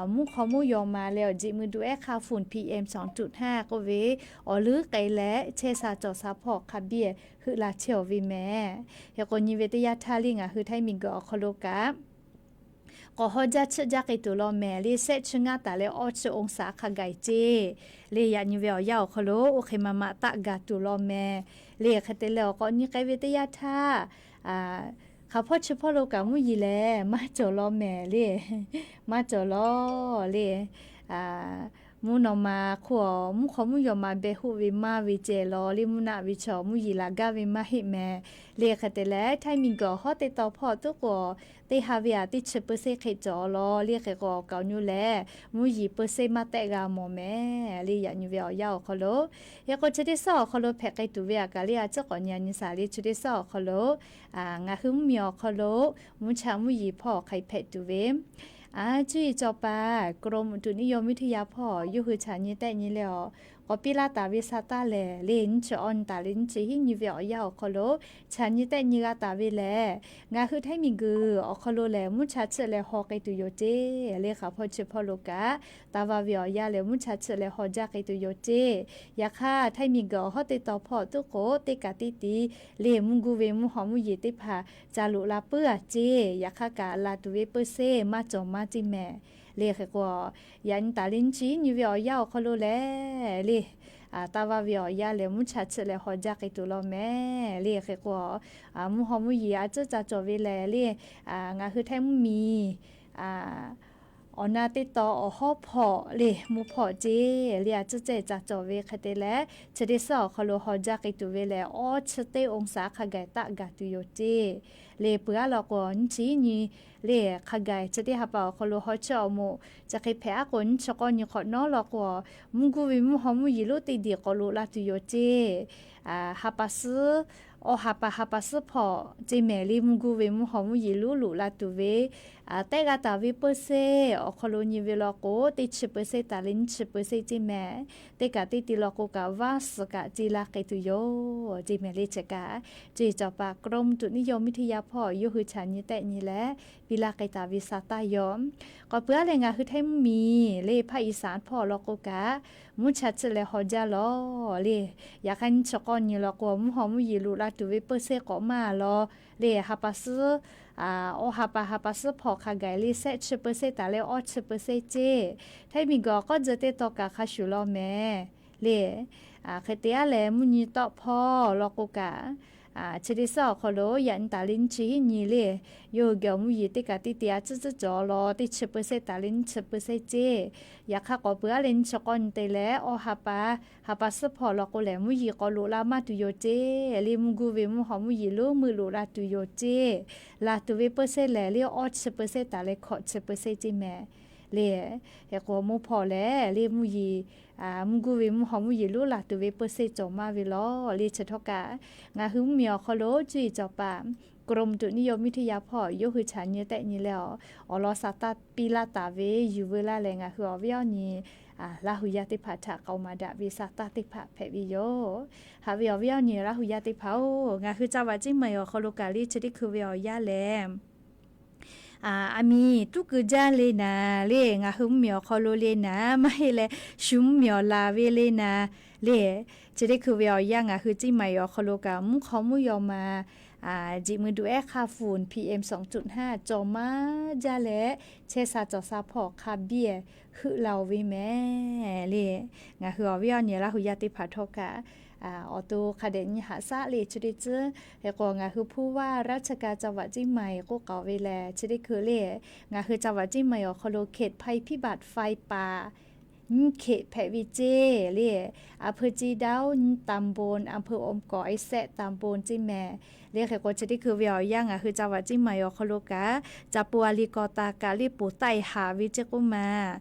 mvuhˇ hk'aw mvuhˇ yaw ma leh awˬ jeꞈ mui duꞈ ehˉ hk'aˇ ฝุ่น PM สองจุดห้า k'oˆ ve awˬ leuˉ k'ai leh chehˇ sha cawˬ sha hpawˇ hk'a biˇ heuˆ la chehˇ awˬ ve meh. Hk'e k'o, nyi ve teˇ yanˇ htaˇ le ngaˬ hui htaiˇ miˬ guiˬ awˬ hk'aw lo kaꞈ k'awꞈ haw jaˇ chiˆ jaˇ k'ai tuˬ law mehˍ le, shehˆ chi ngaˇ taˍ leh awˇ chi องศา hk'a gaˬ ceˇ. Le yaꞈ nyi ve awˬ yanˇ awˬ hk'aw lo oˇ hk'e ma ma taˆ gaˬ tuˬ law mehˍ. Le hk'e te leh awˬ k'awꞈ nyi k'ai ve teˇ yanˇ htaˇ, hk'aˬ hpawˇ chi hpawˇ lo kaꞈ mvuhˇ yeˬ lehˬ maˇ cawˬ law mehˍ le. Maˇ cawˬ law le. Mvuhˇ naw ma hk'oˆ a mvuhˇ hk'aw mvuhˇ yaw ma beh hoˆ ve maˇ ve ceh law le, mvuhˇ naˆ ve chaw mvuhˇ yeˬ laˬ gaˇ ve maˇ heˆ mehˍ. Le hk'e te leh htaiˇ miˬ guiˬ awˬ hawˉ teˇ taw hpawˇ tuˉ k'o, teˇ ha ve aꞈ teˇ chi เปอร์เซ็นต์ hk'e cawˬ law le. Hk'e k'o awˬ kaoˬ nyu lehˬ mvuhˇ yeˬ เปอร์เซ็นต์ maˇ tehˆ g'a mawˬ mehˍ le. Yaꞈ nyi ve awˬ yanˇ awˬ hk'aw lo, hk'e k'o chi teˇ suhˉ awˬ hk'aw lo hpehꞈ k'ai tuˬ ve aꞈ kaꞈ le a ciˉ k'awꞈ nyi a nyi shaˍ le. Chi teˇ suhˉ awˬ hk'aw lo ngaˬ hui mvuhˇ miˬ awˬ hk'aw lo mvuhˇ cha mvuhˇ yeˬ hpawˇ hk'aˬ hk'e hpehꞈ tuˬ ve, cuˇ yiˍ cawˬ paˍ กรมอุตุนิยมวิทยา hpawˇ yawˇ hui chaꞈ nyi tehˆ nyi leh awˬ k'awꞈ piˇ laˇ taˍ ve sa taˇ lehˬ le, nyiˇ chi awˇ nyi taˍ leh nyiˇ chi hiˉ nyi ve awˬ yanˇ awˬ hk'aw lo chaꞈ nyi tehˆ nyi g'a taˍ ve lehˬ, ngaˬ hui htaiˇ miˬ guiˬ awˬ hk'aw lo lehˬ mvuhˇ cha chiˆ leh haw k'ai tuˬ yoˬ ceˇ. Le hk'aˬ hpawˇ chi hpawˇ lo kaꞈ taˇ va ve awˬ yanˇ lehˬ mvuhˇ cha chiˆ leh haw jaˇ k'ai tuˬ yoˬ ceˇ. Yaꞈ hk'aˇ htaiˇ miˬ guiˬ awˬ hawˉ teˇ taw hpawˇ tuˉ k'o teˇ kaꞈ teˇ ti le mvuhˇ guˇ ve mvuhˇ haw mvuhˇ yeˬ teˇ hpaˍ ca loꞈ la puiˉ a ceˇ. Yaꞈ hk'aˇ kaꞈ laˬ tuˬ ve เปอร์เซ็นต์ maˇ cawˬ maˇ ceˇ mehˍ. Le hk'e k'o, yaꞈ nyi taˍ leh nyiˇ chi hiˉ nyi ve awˬ yanˇ awˬ hk'aw lo lehˬ le, taˇ va ve awˬ yanˇ lehˬ mvuhˇ cha chiˆ leh haw jaˇ k'ai tuˬ law mehˍ. Le hk'e k'o, mvuhˇ haw mvuhˇ yeˬ a ciˉ ca cawˬ ve lehˬ le, ngaˬ hui htaiˇ mvuhˇ miˬ awˬ na teˇ taw awˬ hawˉ hpawˇ le mvuhˇ hpawˇ ceˇ le a ciˉ ceh ca cawˬ ve hk'e te leh, chi teˇ suhˉ awˬ hk'aw lo haw jaˇ k'ai tuˬ ve lehˬ awˇ chi teˇ องศา hk'a gaˬ taˆ gaˬ tuˬ yoˬ ceˇ. Le peuˬ aˉ law k'o nyiˇ chi hiˉ nyi le hk'a gaˬ chi teˇ ha pa awˬ hk'aw lo haw chiˆ awˬ moˍ chi hk'e hpehꞈ aˉ k'o nyiˇ chi k'awˇ nyi hk'awꞈ nawˉ law k'o, mvuhˇ guˇ ve mvuhˇ haw mvuhˇ yeˬ lonˉ teˇ diˬ k'awꞈ loꞈ la tuˬ yoˬ ceˇ. Ha pa suhˉ, awˇ ha pa ha pa suhˉ hpawˇ ceˇ mehˍ le mvuhˇ guˇ ve mvuhˇ haw mvuhˇ yeˬ lonˉ loꞈ la tuˬ ve tehˆ g'a taˍ ve เปอร์เซ็นต์ awˬ hk'aw lo nyi ve law k'o teˇ chi เปอร์เซ็นต์ taˍ leh nyiˇ chi เปอร์เซ็นต์ ceˇ mehˍ. Teˇ kaꞈ teˇ ti law k'o kaꞈ vaˇ suhˍ kaꞈ ceˇ la k'ai tuˬ yoˬ ceˇ mehˍ le. Chi kaꞈ cuˇ yiˍ cawˬ paˍ กรมอุตุนิยมวิทยา hpawˇ yawˇ hui chaꞈ nyi tehˆ nyi leh piˇ laˇ k'ai taˍ ve sa taˇ yoˬ. K'awꞈ peuˬ aˉ leh ngaˬ hui htaiˇ mvuhˇ miˬ le ภาคอีสาน hpawˇ law k'o kaꞈ mvuhˇ cha chiˆ leh haw jaˇ law le. Yaꞈ hk'aˇ nyiˇ chi k'awˇ nyi law k'o mvuhˇ haw mvuhˇ yeˬ loꞈ la tuˬ ve เปอร์เซ็นต์ k'awꞈ maˇ law le ha pa suhˉ awˇ ha pa ha pa suhˉ hpawˇ hk'a gaˬ le shehˆ chi เปอร์เซ็นต์ taˍ leh awˇ chi เปอร์เซ็นต์ ceˇ. Htaiˇ miˬ guiˬ awˬ k'awˇ tcuh teˇ taw kaꞈ hk'a shuˍ law mehˍ le. Hk'e te aˉ leh mvuhˇ nyi tawˆ hpawˇ law k'o kaꞈ chi teˇ suhˉ awˬ hk'aw lo yaꞈ nyi taˍ leh nyiˇ chi hiˉ nyi le, yawˇ hui geh awˬ mvuhˇ yeˬ teˇ kaꞈ teˇ ti a ciˉ ciˉ cawˬ law teˇ chi เปอร์เซ็นต์ taˍ leh nyiˇ chi เปอร์เซ็นต์ ceˇ. Yaꞈ hk'aˇ k'awꞈ peuˬ aˉ leh nyiˇ chi k'awˇ nyi te leh awˇ ha pa ha pa suhˉ hpawˇ law k'o lehˬ mvuhˇ yeˬ k'awꞈ loꞈ la maˇ tuˬ yoˬ ceˇ. Le mvuhˇ guˇ ve mvuhˇ haw mvuhˇ yeˬ lonˉ meuˇ loꞈ la tuˬ yoˬ ceˇ. Laˬ tuˬ ve เปอร์เซ็นต์ lehˬ le awˇ chi เปอร์เซ็นต์ taˍ leh hkawꞈ chi เปอร์เซ็นต์ ceˇ mehˍ le. Hk'e k'o mvuhˇ hpawˇ lehˬ le mvuhˇ yeˬ mvuhˇ guˇ ve mvuhˇ haw mvuhˇ yeˬ lonˉ laˬ tuˬ ve เปอร์เซ็นต์ cawˬ maˇ ve law le. Chi htawˇ kaꞈ ngaˬ hui mvuhˇ miˬ awˬ hk'aw lo cuˇ yiˍ cawˬ paˍ กรมอุตุนิยมวิทยา hpawˇ yawˇ hui chaꞈ nyi tehˆ nyi leh awˬ lawn sa taˇ piˇ laˇ taˍ ve yuˬ veu laˇ leh ngaˬ hui awˬ viˉ awˬ nyi Laˇ hu yaˇ teˇ hpaˍ htaꞈ k'aoˍ maˍ daꞈ ve sa taˇ teˇ hpaˍ hpehꞈ ve yoˬ. Haꞈ ve awˬ viˉ awˬ nyi Laˇ hu yaˇ teˇ hpaˍ-oˬ, ngaˬ hui จังหวัดเชียงใหม่ awˬ hk'aw lo kaꞈ le chi teˇ hkui ve awˬ yanˇ lehˬ aˬ miˍ tuˉ keu jaˇ le naˍ le, ngaˬ hui mvuhˇ miˬ awˬ hk'aw lo le naˍ, maˇ heˆ leh shu mvuhˇ miˬ awˬ laˬ ve le naˍ le. Chi teˇ hkui ve awˬ yanˇ ngaˬ hui เชียงใหม่ awˬ hk'aw lo kaꞈ mvuhˇ hk'aw mvuhˇ yaw ma jeꞈ mui duꞈ ehˉ hk'aˇ ฝุ่น PM สองจุดห้า cawˬ maˇ jaˇ leh chehˇ sha cawˬ sha hpawˇ hk'a biˇ heuˆ la-oˬ ve mehˍ le. Ngaˬ hui awˬ viˉ awˬ nyi Laˇ hu yaˇ teˇ hpaˍ htawˇ kaꞈ awˬ to hk'a dehꞈ nyi haꞈ shaˉ le chi teˇ tcuhˉ. Hk'e k'o ngaˬ hui ผู้ว่าราชการจังหวัดเชียงใหม่ k'oˆ k'aoˍ ve lehˬ chi teˇ hkui le, ngaˬ hui จังหวัดเชียงใหม่ awˬ hk'aw lo เขตภัยพิบัติไฟป่า nyiˇ hkeꞈ hpehꞈ ve ceˇ le. อำเภอเชียงดาว nyiˇ ตำบล, อำเภออ้อมก๋อย แซะ ตำบล ceˇ mehˍ le. Hk'e k'o, chi teˇ hkui ve awˬ yanˇ ngaˬ hui จังหวัดเชียงใหม่ awˬ hk'aw lo kaꞈ, caꞈ pu a li kawꞈ taˍ kaꞈ le poˬ taiˆ haˍ ve ceˇ k'oˆ ma.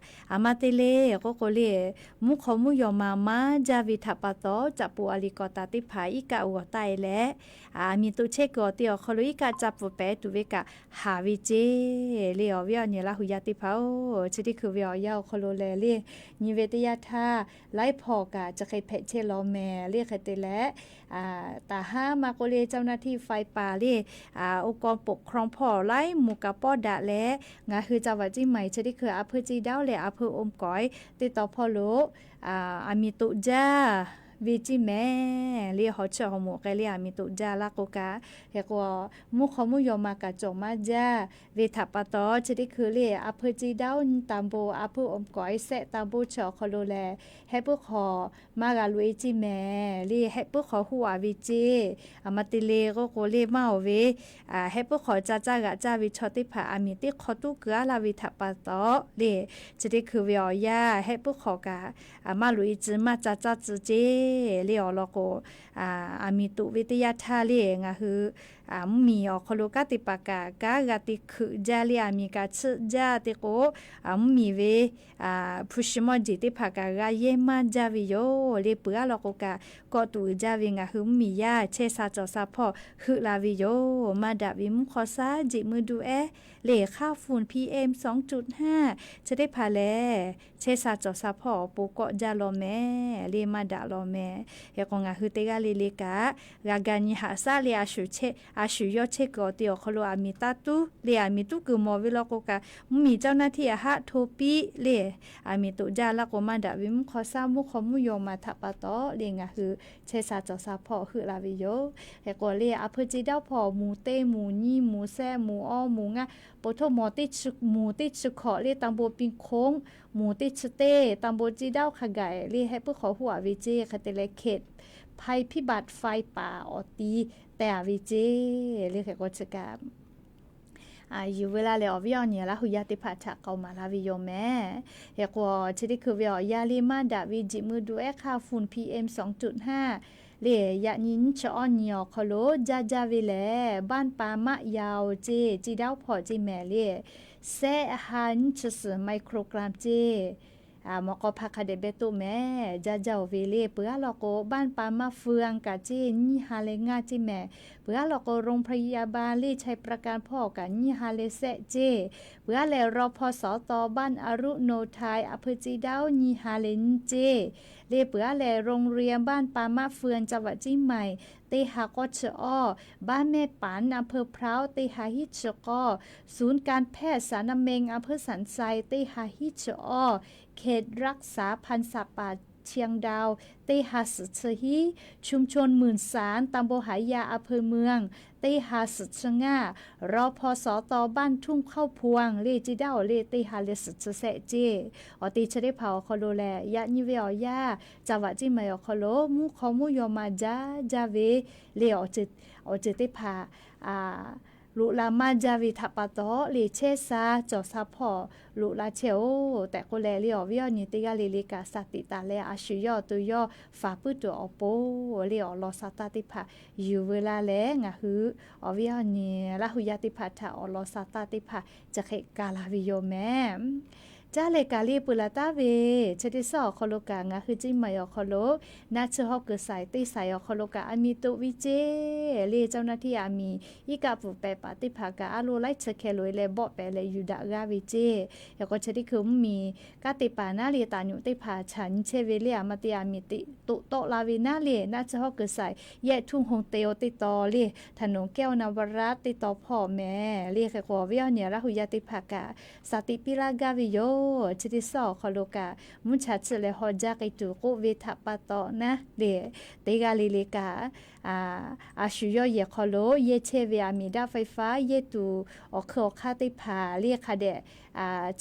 Aˬ ma te le k'oˆ k'o le, mvuhˇ hk'aw mvuhˇ yaw ma maˇ jaˇ ve htaꞈ pa taw, caꞈ pu a li kawꞈ taˍ teˇ hpaˍ iˉ kaˆ g'awˬ taˆ e leh, aˬ miˍ toꞈ chehˇ kuiˬ awˬ te awˬ hk'aw lo iˉ kaˆ caꞈ pu pehˍ tuˬ ve kaꞈ haˍ ve ceˇ le. Awˬ viˉ awˬ nyi Laˇ hu yaˇ teˇ hpaˍ-oˬ, chi teˇ hkui ve awˬ yanˇ awˬ hk'aw lo lehˬ le, nyi ve teˇ yanˇ htaˇ, laiˉ hpawˇ kaꞈ chi hk'e hpehꞈ chehˇ law mehˍ le. Hk'e te leh, taˍ haˉ maˇ k'oˆ le, เจ้าหน้าที่ไฟป่า le, องค์กรปกครอง hpawˇ laiˉ moˍ kaꞈ pawˆ daꞈ leh, ngaˬ hui จังหวัดเชียงใหม่ chi teˇ hkui อำเภอเชียงดาว leh อำเภออ้อมก๋อย teˇ taw hpawˇ lo aˬ miˍ toꞈ jaˇ ve ceˇ mehˍ le. Hawˬ chi hawˬ moˍ k'ai le aˬ miˍ toꞈ jaˇ laˇ k'o kaꞈ, hk'e k'o, mvuhˇ hk'aw mvuhˇ yaw ma kaꞈ cawˬ maˇ jaˇ ve htaꞈ pa taw, chi teˇ hkui le อำเภอเชียงดาว nyiˇ ตำบล, อำเภออ้อมก๋อย แซะ ตำบล chi awˬ hk'aw lo lehˬ, hehˆ puiˉ hk'awꞈ maˇ g'a loꞈ e ceˇ mehˍ le. Hehˆ puiˉ hk'awꞈ huˆ a ve ceˇ. Aˬ ma te le k'oˆ k'o le maˇ oˬ ve, hehˆ puiˉ hk'awꞈ ca caˇ g'aꞈ caˇ ve chaw teˇ hpaˍ aˬ miˍ teˇ hk'aw tuˉ keu aˉ laˇ ve htaꞈ pa taw le, chi teˇ hkui ve awˬ yanˇ hehˆ puiˉ hk'awꞈ kaꞈ maˇ loꞈ e tcuh maˇ ca caˇ tcuh ceˇ le. Awˬ lawn k'o, aˬ miˍ toꞈ ve teˇ yanˇ htaˇ le ngaˬ hui mvuhˇ miˬ awˬ hk'aw lo kanˉ te paˍ kaꞈ kanˉ g'a te hkeuꞈ jaˇ le, aˬ miˍ kaꞈ chiˆ jaˇ te k'o, mvuhˇ miˬ ve hpu shi mawˇ jeˬ teˇ hpaˍ kaꞈ g'a yehˇ maˇ jaˇ ve yoˬ le. Peuˬ aˉ law k'o kaꞈ kawˆ tuˬ uiˍ jaˇ ve ngaˬ hui mvuhˇ miˬ yaˇ chehˇ sha cawˬ sha hpawˇ heuˆ la ve yoˬ. Maˇ daꞈ ve mvuhˇ hk'aw shaˉ jeꞈ meuˇ duˇ ehˉ le hk'aˇ ฝุ่น PM สองจุดห้า chi teˇ hpaˍ lehˬ, chehˇ sha cawˬ sha hpawˇ awˬ pon kawˆ jaˇ law mehˍ le, maˇ daꞈ law mehˍ. Hk'e k'o ngaˬ hui teˇ g'aˇ le le kaꞈ g'a ga nyi haꞈ shaˉ le, a shu yawˇ chehˇ kuiˬ awˬ te awˬ hk'aw lo aˬ miˍ taˇ tuˉ le, aˬ miˍ tuˉ kuiˬ mawˬ ve law k'o kaꞈ, mvuhˇ miˬ เจ้าหน้าที่ a haˆ hto piˆ le, aˬ miˍ toꞈ jaˇ laˇ k'o maˇ daꞈ ve mvuhˇ hk'aw shaˉ mvuhˇ hk'aw mvuhˇ yaw ma htaꞈ pa taw le ngaˬ hui chehˇ sha cawˬ sha hpawˇ heuˆ la ve yoˬ. Hk'e k'o le อำเภอเชียงดาว hpawˇ moˍ teˇ moˍ nyiˇ moˍ shehˆ moˍ awˇ moˍ ngaˇ po htoˇ mawˬ teˇ chi moˍ teˇ chi hkawꞈ le ตำบลปิงโค้ง, moˍ teˇ chi teˇ ตำบลเชียงดาว hk'a gaˬ le hehˆ puiˉ hk'awꞈ huˆ a ve ceˇ. Hk'e te leh เขตภัยพิบัติไฟป่า awˬ ti teh a ve ceˇ le. Hk'e k'o chi kaꞈ yuˬ veu la leh awˬ viˉ awˬ nyi Laˇ hu yaˇ teˇ hpaˍ htaꞈ k'aoˍ maˍ la ve yoˬ mehˍ. Hk'e k'o chi teˇ hkui ve awˬ yanˇ le maˇ daꞈ ve jeꞈ meuˇ duˇ ehˉ hk'aˇ ฝุ่น PM สองจุดห้า le yaꞈ nyi nyiˇ chi awˇ nyi awˬ hk'aw lo jaˇ jaˇ ve lehˬ, บ้านปาหมะยาว ceˇ, เชียงดาว hpawˇ ceˇ mehˍ le, shehˆ ha nyiˇ chi suhˍ ไมโครกรัม ceˇ. Mawˬ k'aw hpaˇ hk'a dehꞈ beh toˆ mehˍ. Jaˇ jaˇ oˬ ve le peuˬ aˉ law k'o, บ้านปาหมะเฟือง kaꞈ ceˇ nyiˇ ha leh ngaˇ ceˇ mehˍ. Peuˬ aˉ law k'o, โรงพยาบาล le ชัยปราการ hpawˇ kaꞈ nyiˇ ha leh shehˆ ceˇ. Peuˬ aˉ leh รพสต บ้านอรุโนไทย อำเภอเชียงดาว nyiˇ ha leh nyiˇ ceˇ. Le peuˬ aˉ leh โรงเรียนบ้านปาหมะเฟือง จังหวัดเชียงใหม่ teˇ ha k'awˇ chi awˇ, บ้านแม่ปัน อำเภอพร้าว teˇ ha hiˉ chi k'awˇ, ศูนย์การแพทย์สันนเมง อำเภอสันทราย teˇ ha hiˉ chi awˇ, เขตรักษาพันธุ์สัตว์ป่าเชียงดาว teˇ ha suhˍ chi hiˉ, ชุมชนหมื่นสาร ตำบลหายา อำเภอเมือง teˇ ha suhˍ chi ngaˇ, รพสต บ้านทุ่งข้าวพวง le เชียงดาว le teˇ ha leh suhˍ chi shehˆ ceˇ. Awˬ te chi teˇ hpaˍ awˬ hk'aw lo lehˬ, yaꞈ nyi ve awˬ yanˇ จังหวัดเชียงใหม่ awˬ hk'aw lo mvuhˇ hk'aw mvuhˇ yaw ma jaˇ jaˇ ve le awˬ ceuˬ teˇ hpaˍ loꞈ la maˇ jaˇ ve htaꞈ pa taw le chehˇ sha cawˬ sha hpawˇ loꞈ la chehˇ-oˬ tehꞈ k'oˆ leh le awˬ viˉ awˬ nyi teˇ g'aˇ le le kaꞈ shaˍ tiꞈ taˍ leh a shu yawˇ awˬ to yawˇ faˍ puiˉ tuˬ awˬ pon le awˬ lawn sha taˇ teˇ hpaˍ yuˬ veu la leh ngaˬ hui awˬ viˉ awˬ nyi Laˇ hu yaˇ teˇ hpaˍ htaꞈ awˬ lawn sha taˇ teˇ hpaˍ chi hk'e ka la ve yoˬ mehˍ. Caˇ leh kaꞈ le peuˬ laˬ taˍ ve chi teˇ suhˉ awˬ hk'aw lo kaꞈ ngaˬ hui เชียงใหม่ awˬ hk'aw lo naˆ chi hawˉ kuiˬ saiˍ teˇ saiˍ awˬ hk'aw lo kaꞈ aˬ miˍ toꞈ ve ceˇ le เจ้าหน้าที่ aˬ miˍ iˉ kaˆ pfuhˍ pehˍ paˍ teˇ hpaˍ kaꞈ a loˍ laiˉ chi hkeh loꞈ e leh bawˆ pehˍ leh yuˬ daꞈ g'aˇ ve ceˇ. Yaꞈ k'o chi teˇ hkui mvuhˇ miˬ kanˉ te paˍ naˉ le taˍ nyuꞈ teˇ hpaˍ chaꞈ nyi chehˇ ve le aˬ ma te aˬ miˍ teꞈ toꞈ tawˆ la ve naˉ le naˆ chi hawˉ kuiˬ saiˍ yehˬ htuˇ hon te oˬ teˇ taw le ถนนแก้วนวรัตน์ teˇ taw hpawˇ mehˍ le. Hk'e k'o awˬ viˉ awˬ nyi Laˇ hu yaˇ teˇ hpaˍ kaꞈ shaˍ tiꞈ piˇ laˇ gaˇ ve yoˬ. Chi teˇ suhˉ awˬ hk'aw lo kaꞈ mvuhˇ cha chi leh haw jaˇ k'ai tuˬ k'oˆ ve htaꞈ pa taw naˉ le teˇ g'aˇ le le kaꞈ a shu yawˇ yehˬ hk'aw lo yehˇ chehˇ ve aˬ miˍ daꞈ ไฟฟ้า yehˇ tuˬ awˬ hkui awˬ hk'aˇ teˇ hpaˍ le hk'a dehꞈ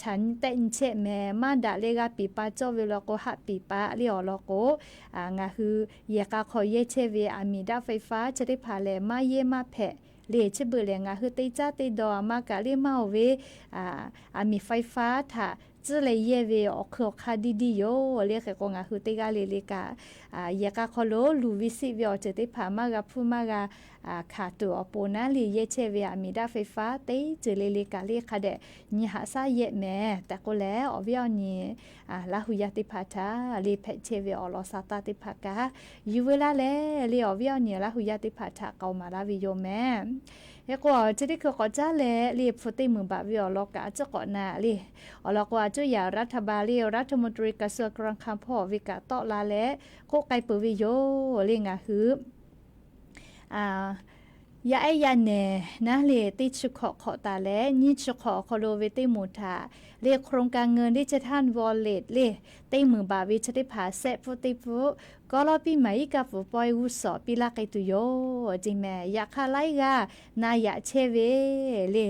chaꞈ nyi tehˆ nyi chehˇ mehˍ. Maˇ daꞈ leh g'a piˍ pa cawˇ ve law k'o haˆ piˍ pa le awˬ lawn k'o, ngaˬ hui yehˬ k'a hk'aw yehˇ chehˇ ve aˬ miˍ daꞈ ไฟฟ้า chi teˇ hpaˍ lehˬ maˇ yehˇ maˇ hpehꞈ Le chi beuꞈ lehˬ, ngaˬ hui teˇ caˉ teˇ daw a ma kaꞈ le maˇ oˬ ve, aˬ miˍ ไฟฟ้า htaꞈ tcuhˉ leh yehˇ ve awˬ hk'ui awˬ hk'aˇ diˇ diˇ yoˬ. Le hk'e k'o, ngaˬ hui teˇ g'aˇ le le kaꞈ, yehˬ k'a hk'aw lo luˬ ve siˆ ve awˬ ceuˬ teˇ hpaˍ maˇ g'a hpuˇ maˇ g'a hkanˍ tuˬ awˬ pon naˉ le yehˇ chehˇ ve aˬ miˍ daꞈ ไฟฟ้า teˇ ceuˬ le le kaꞈ le hk'a dehꞈ nyi haꞈ shaˉ yehˇ mehˍ tehꞈ k'oˆ leh, awˬ viˉ awˬ nyi Laˇ hu yaˇ teˇ hpaˍ htaꞈ le hpehꞈ chehˇ ve awˬ lawn sa taˇ teˇ hpaˍ kaꞈ yuˬ veu laˇ leh, le awˬ viˉ awˬ nyi Laˇ hu yaˇ teˇ hpaˍ htaꞈ k'aoˍ maˍ laˇ ve yoˬ mehˍ. Hk'e k'o, chi teˇ hkui k'awꞈ caˉ leh le hpu teˇ meunˍ baꞈ ve awˬ lawn kaꞈ a cuˉ k'awꞈ na le. Awˬ lawn k'o, a cuˉ yaꞈ รัฐบาล le รัฐมนตรีกระทรวงการคลัง hpawˇ ve kaꞈ tawˆ la leh k'oˆ k'ai peuˬ ve yoˬ. Le ngaˬ hui yaˇ ehˉ yaˇ nehˬ naˉ le teˇ chi hkawꞈ hk'awꞈ taˍ leh nyiˇ chi hk'awꞈ awˬ hk'aw lo ve teˇ moˍ htaꞈ le โครงการเงินดิจิทัลวอลเล็ต le teˇ meunˍ baꞈ ve chi teˇ hpaˍ sehˆ pfuhˇ teˇ pfuhˇ kawˉ lawˉ piˇ maˍ iˉ kaˆ pfuhˍ pawehˇ g'uˇ suhˍ piˇ laˇ k'ai tuˬ yoˬ. Jeˬ mehˍ yaꞈ hk'aˇ laiˉ g'aˇ na yaꞈ chehˇ ve le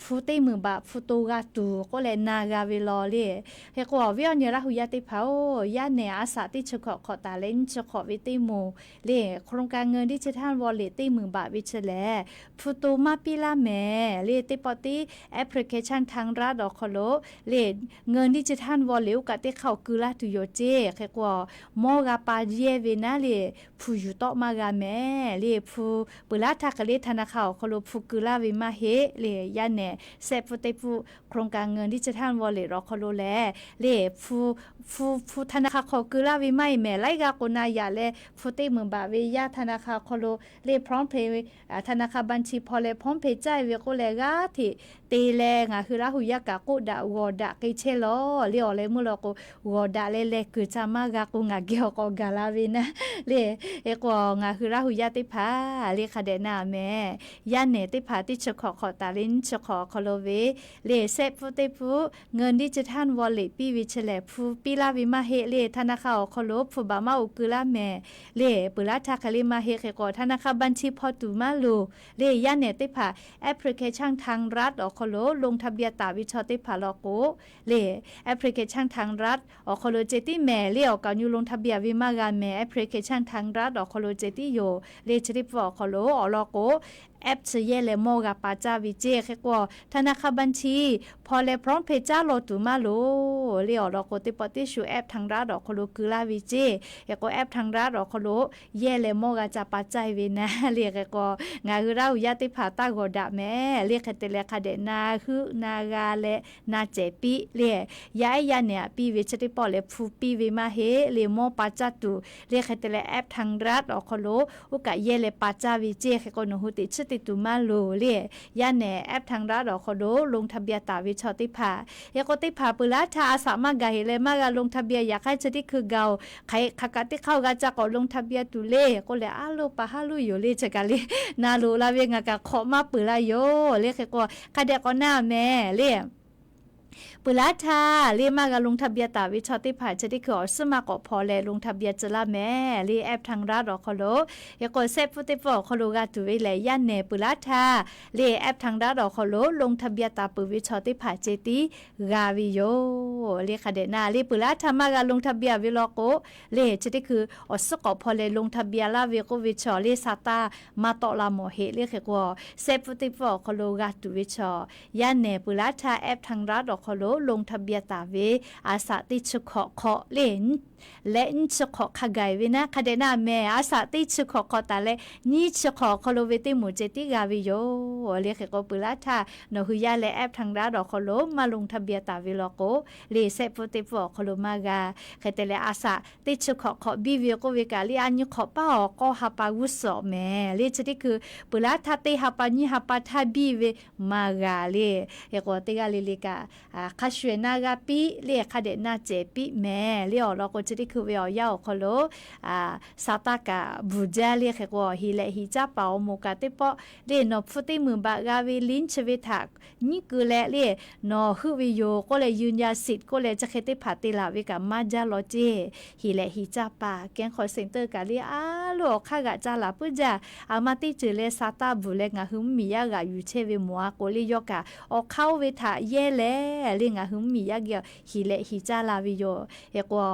hpu teˇ meunˍ baꞈ hpu to g'a tuˬ k'oˆ leh na g'a ve law le. Hk'e k'o, awˬ viˉ awˬ nyi Laˇ hu yaˇ teˇ hpaˍ-oˬ, yaˇ nehˬ a shaꞈ teˇ chi hkawꞈ hk'awꞈ taˍ leh nyiˇ chi hk'awꞈ ve teˇ moˍ le โครงการเงินดิจิทัลวอลเล็ต teˇ meunˍ baꞈ ve chi lehˬ, hpu to maˇ piˇ laˇ mehˍ le. Teˇ pawˆ tiˉ แอปพลิเคชันทางรัฐ awˬ hk'aw lo le เงินดิจิทัลวอลเล็ต oˇ kaꞈ teˇ hk'aˇ awˬ keu laˇ tuˬ yoˬ ceˇ. Hk'e k'o, mawˇ g'a pa yehˇ ve naˉ le hpu yuˬ tawˆ maˇ g'a mehˍ le. Hpu peuˬ laˇ htaˇ hk'e le ธนาคาร awˬ hk'aw lo hpu keu laˇ ve maˇ heˆ le. Yaˇ nehˬ sehˆ pfuhˇ teˇ pfuhˇ โครงการเงินดิจิทัลวอลเล็ต awˬ hk'aw lo lehˬ le hpu, hpu, hpu ธนาคาร hk'aw keu laˇ ve maˇ heˆ mehˍ. Laiˉ g'aˇ k'o na yaꞈ leh hpu teˇ meunˍ baꞈ ve yaˇ ธนาคาร awˬ hk'aw lo le PromptPay, ธนาคาร บัญชี hpaw leh PromptPay caˇ ve k'oˆ leh g'aˇ hteꞈ te leh ngaˬ hui Laˇ hu yaˇ kaꞈ k'oˆ daꞈ g'awˬ daꞈ k'ai chehˇ law le. Awˬ leh meuˇ law k'o, g'awˬ daꞈ leh leh kuiˬ ca maˇ g'a k'o, ngaˬ geh awˬ k'aw gaˬ la ve naˉ le. Hk'e k'o, ngaˬ hui Laˇ hu yaˇ teˇ hpaˍ le hk'a dehꞈ na mehˍ. Yaˇ nehˬ teˇ hpaˍ teˇ chi hkawꞈ hk'awꞈ taˍ leh nyiˇ chi hk'awꞈ awˬ hk'aw lo ve le sehˆ pfuhˇ teˇ pfuhˇ เงินดิจิทัลวอลเล็ต piˇ ve chi lehˬ, hpu piˇ laˇ ve maˇ heˆ le. ธนาคาร awˬ hk'aw lo hpu baꞈ maˇ oˬ keu laˇ mehˍ le. Peuˬ laˇ htaˇ hk'e le maˇ heˆ. Hk'e k'o, ธนาคาร บัญชี hpaw tuˬ maˇ loˍ le. Yaˇ nehˬ teˇ hpaˍ แอปพลิเคชันทางรัฐ awˬ hk'aw lo ลงทะเบียน taˍ ve chaw teˇ hpaˍ law k'o le, แอปพลิเคชันทางรัฐ awˬ hk'aw lo ceh tiˉ mehˍ le. Awˬ kaˍ nyu ลงทะเบียน ve maˇ g'a mehˍ. แอปพลิเคชันทางรัฐ awˬ hk'aw lo ceh tiˉ yoˬ le. Chi teˇ pfuhˇ awˬ hk'aw lo awˬ lawn k'o app chi yehˇ leh mawˇ g'a pa caˇ ve ceˇ. Hk'e k'o, ธนาคาร บัญชี hpaw leh PromptPay caˇ law tuˬ maˇ loˍ le. Awˬ lawn k'o, teˇ pawˆ teˇ shu แอปทางรัฐ awˬ hk'aw lo keu laˇ ve ceˇ. Hk'e k'o, app ทางรัฐ awˬ hk'aw lo yehˇ leh mawˇ g'a ca pa caˇ ve naˉ le. Hk'e k'o, ngaˬ hui Laˇ hu yaˇ teˇ hpaˍ taˇ g'awˬ daꞈ mehˍ le. Hk'e te leh hk'a dehꞈ na heuˆ na g'a leh na cehˬ piˇ le. Yaˇ ehˉ yaˇ nehˬ aꞈ piˇ ve chi teˇ pawˆ lehˬ, hpu piˇ ve maˇ heˆ le, mawˇ pa caˇ tuˬ le. Hk'e te leh แอปทางรัฐ awˬ hk'aw lo oˇ kaꞈ yehˇ leh pa caˇ ve ceˇ. Hk'e k'o, nawˬ hui teꞈ chiˉ te tuˬ maˇ loˍ le. Yaˇ nehˬ แอปทางรัฐ awˬ hk'aw lo ลงทะเบียน taˍ ve chaw teˇ hpaˍ, hk'e k'o teˇ hpaˍ peuˬ laˇ htaˇ a shaꞈ maˇ gaˬ heꞈ leh maˇ g'a ลงทะเบียน yaꞈ hk'aˇ chi teˇ hkui gaˬ-oˬ, hk'aˬ hk'aˬ kaꞈ teˇ hk'aˇ g'a ca k'awꞈ ลงทะเบียน tuˬ le k'oˆ leh, a loˇ pa haˉ loˇ yoˬ le. Chi kaꞈ le na loꞈ la ve ngaˬ kaꞈ hk'awꞈ maˇ peuˬ la yoˬ le. Hk'e k'o, hk'a dehꞈ k'awꞈ na mehˍ le. Peuˬ laˇ htaˇ le maˇ g'a ลงทะเบียน taˍ ve chaw teˇ hpaˍ chi teˇ hkui awˬ suhˉ maˇ k'awꞈ hpaw leh ลงทะเบียน tcuh laˇ mehˍ le. แอปทางรัฐ awˬ hk'aw lo, hk'e k'o sehˆ pfuhˇ teˇ pfuhˇ awˬ hk'aw lo g'a tuˬ ve lehˬ, yaˇ nehˬ peuˬ laˇ htaˇ le แอปทางรัฐ awˬ hk'aw lo ลงทะเบียน taˍ peuˬ ve chaw teˇ hpaˍ ceh tiˉ g'a ve yoˬ le. Hk'a dehꞈ na le peuˬ laˇ htaˇ maˇ g'a ลงทะเบียน ve law k'o le, chi teˇ hkui awˬ suhˉ k'awꞈ hpaw leh ลงทะเบียน laˇ ve k'oˆ ve chaw le sa taˇ maˇ tawˆ la mawˬ heˆ le. Hk'e k'o, sehˆ pfuhˇ teˇ pfuhˇ awˬ hk'aw lo gha tuˬ ve chaw, yaˇ nehˬ peuˬ laˇ htaˇ แอปทางรัฐ awˬ hk'aw lo ลงทะเบียน taˍ ve a shaꞈ teˇ chi hkawꞈ hk'awꞈ le leh nyiˇ chi hk'awꞈ hk'a gaˬ ve naˉ, hk'a dehꞈ na mehˍ. A shaꞈ teˇ chi hkawꞈ hk'awꞈ taˍ leh nyiˇ chi hk'awꞈ awˬ hk'aw lo ve teˇ moˍ ceh tiˉ g'a ve yoˬ le. Hk'e k'o, peuˬ laˇ htaˇ nawˬ hui yaˇ leh แอปทางรัฐ awˬ hk'aw lo maˇ ลงทะเบียน taˍ ve law k'o le, sehˆ pfuhˇ teˇ pfuhˇ awˬ hk'aw lo maˇ g'a. Hk'e te leh a shaꞈ teˇ chi hkawꞈ hk'awꞈ biˇ ve k'oˆ ve kaꞈ le, a nyi hk'awꞈ paˇ awˬ k'awˇ ha pa g'uˇ suhˍ mehˍ le. Chi teˇ hkui peuˬ laˇ htaˇ teˇ ha pa nyiˇ ha pa htaˇ biˇ ve maˇ g'a le. Hk'e k'o, teˇ g'aˇ le le kaꞈ hk'a shuˍ na g'a piˇ le, hk'a dehꞈ na cehˬ piˇ mehˍ le. Awˬ lawn k'o, chi teˇ hkui ve awˬ yanˇ awˬ hk'aw lo sa taˇ kaꞈ bvuhˬ jaˇ le. Hk'e k'o, hiˍ lehꞈ hiˍ caˇ paˍ awˬ moˍ kaꞈ teˇ pawˆ le, nawˬ hpu teˇ meunˍ baꞈ g'a ve liˇ chi ve htaꞈ nyiˉ keu leh le, nawˬ heuˆ ve yoˬ k'oˆ leh ยืนยันสิทธิ์ k'oˆ leh chi hk'e teˇ hpaˍ te laˬ ve kaꞈ maˇ jaˇ law ceˇ. Hiˍ lehꞈ hiˍ caˇ paˍ แก๊ง call center kaꞈ le, a loˇ awˬ hk'aˇ g'aꞈ ca laˬ puiˉ jaˇ. A ma teˇ ceuˬ leh sa taˇ bvuhˬ leh ngaˬ hui mvuhˇmiˬ yaˇ g'aꞈ yuˬ chehˇ ve mawˬ a k'o le, yawˇ kaꞈ awˬ hk'aˇ oˇ ve htaꞈ yehˇ leh le, ngaˬ hui mvuhˇmiˬ yaˇ geh hiˍ lehꞈ hiˍ caˇ la ve yoˬ. Hk'e k'o,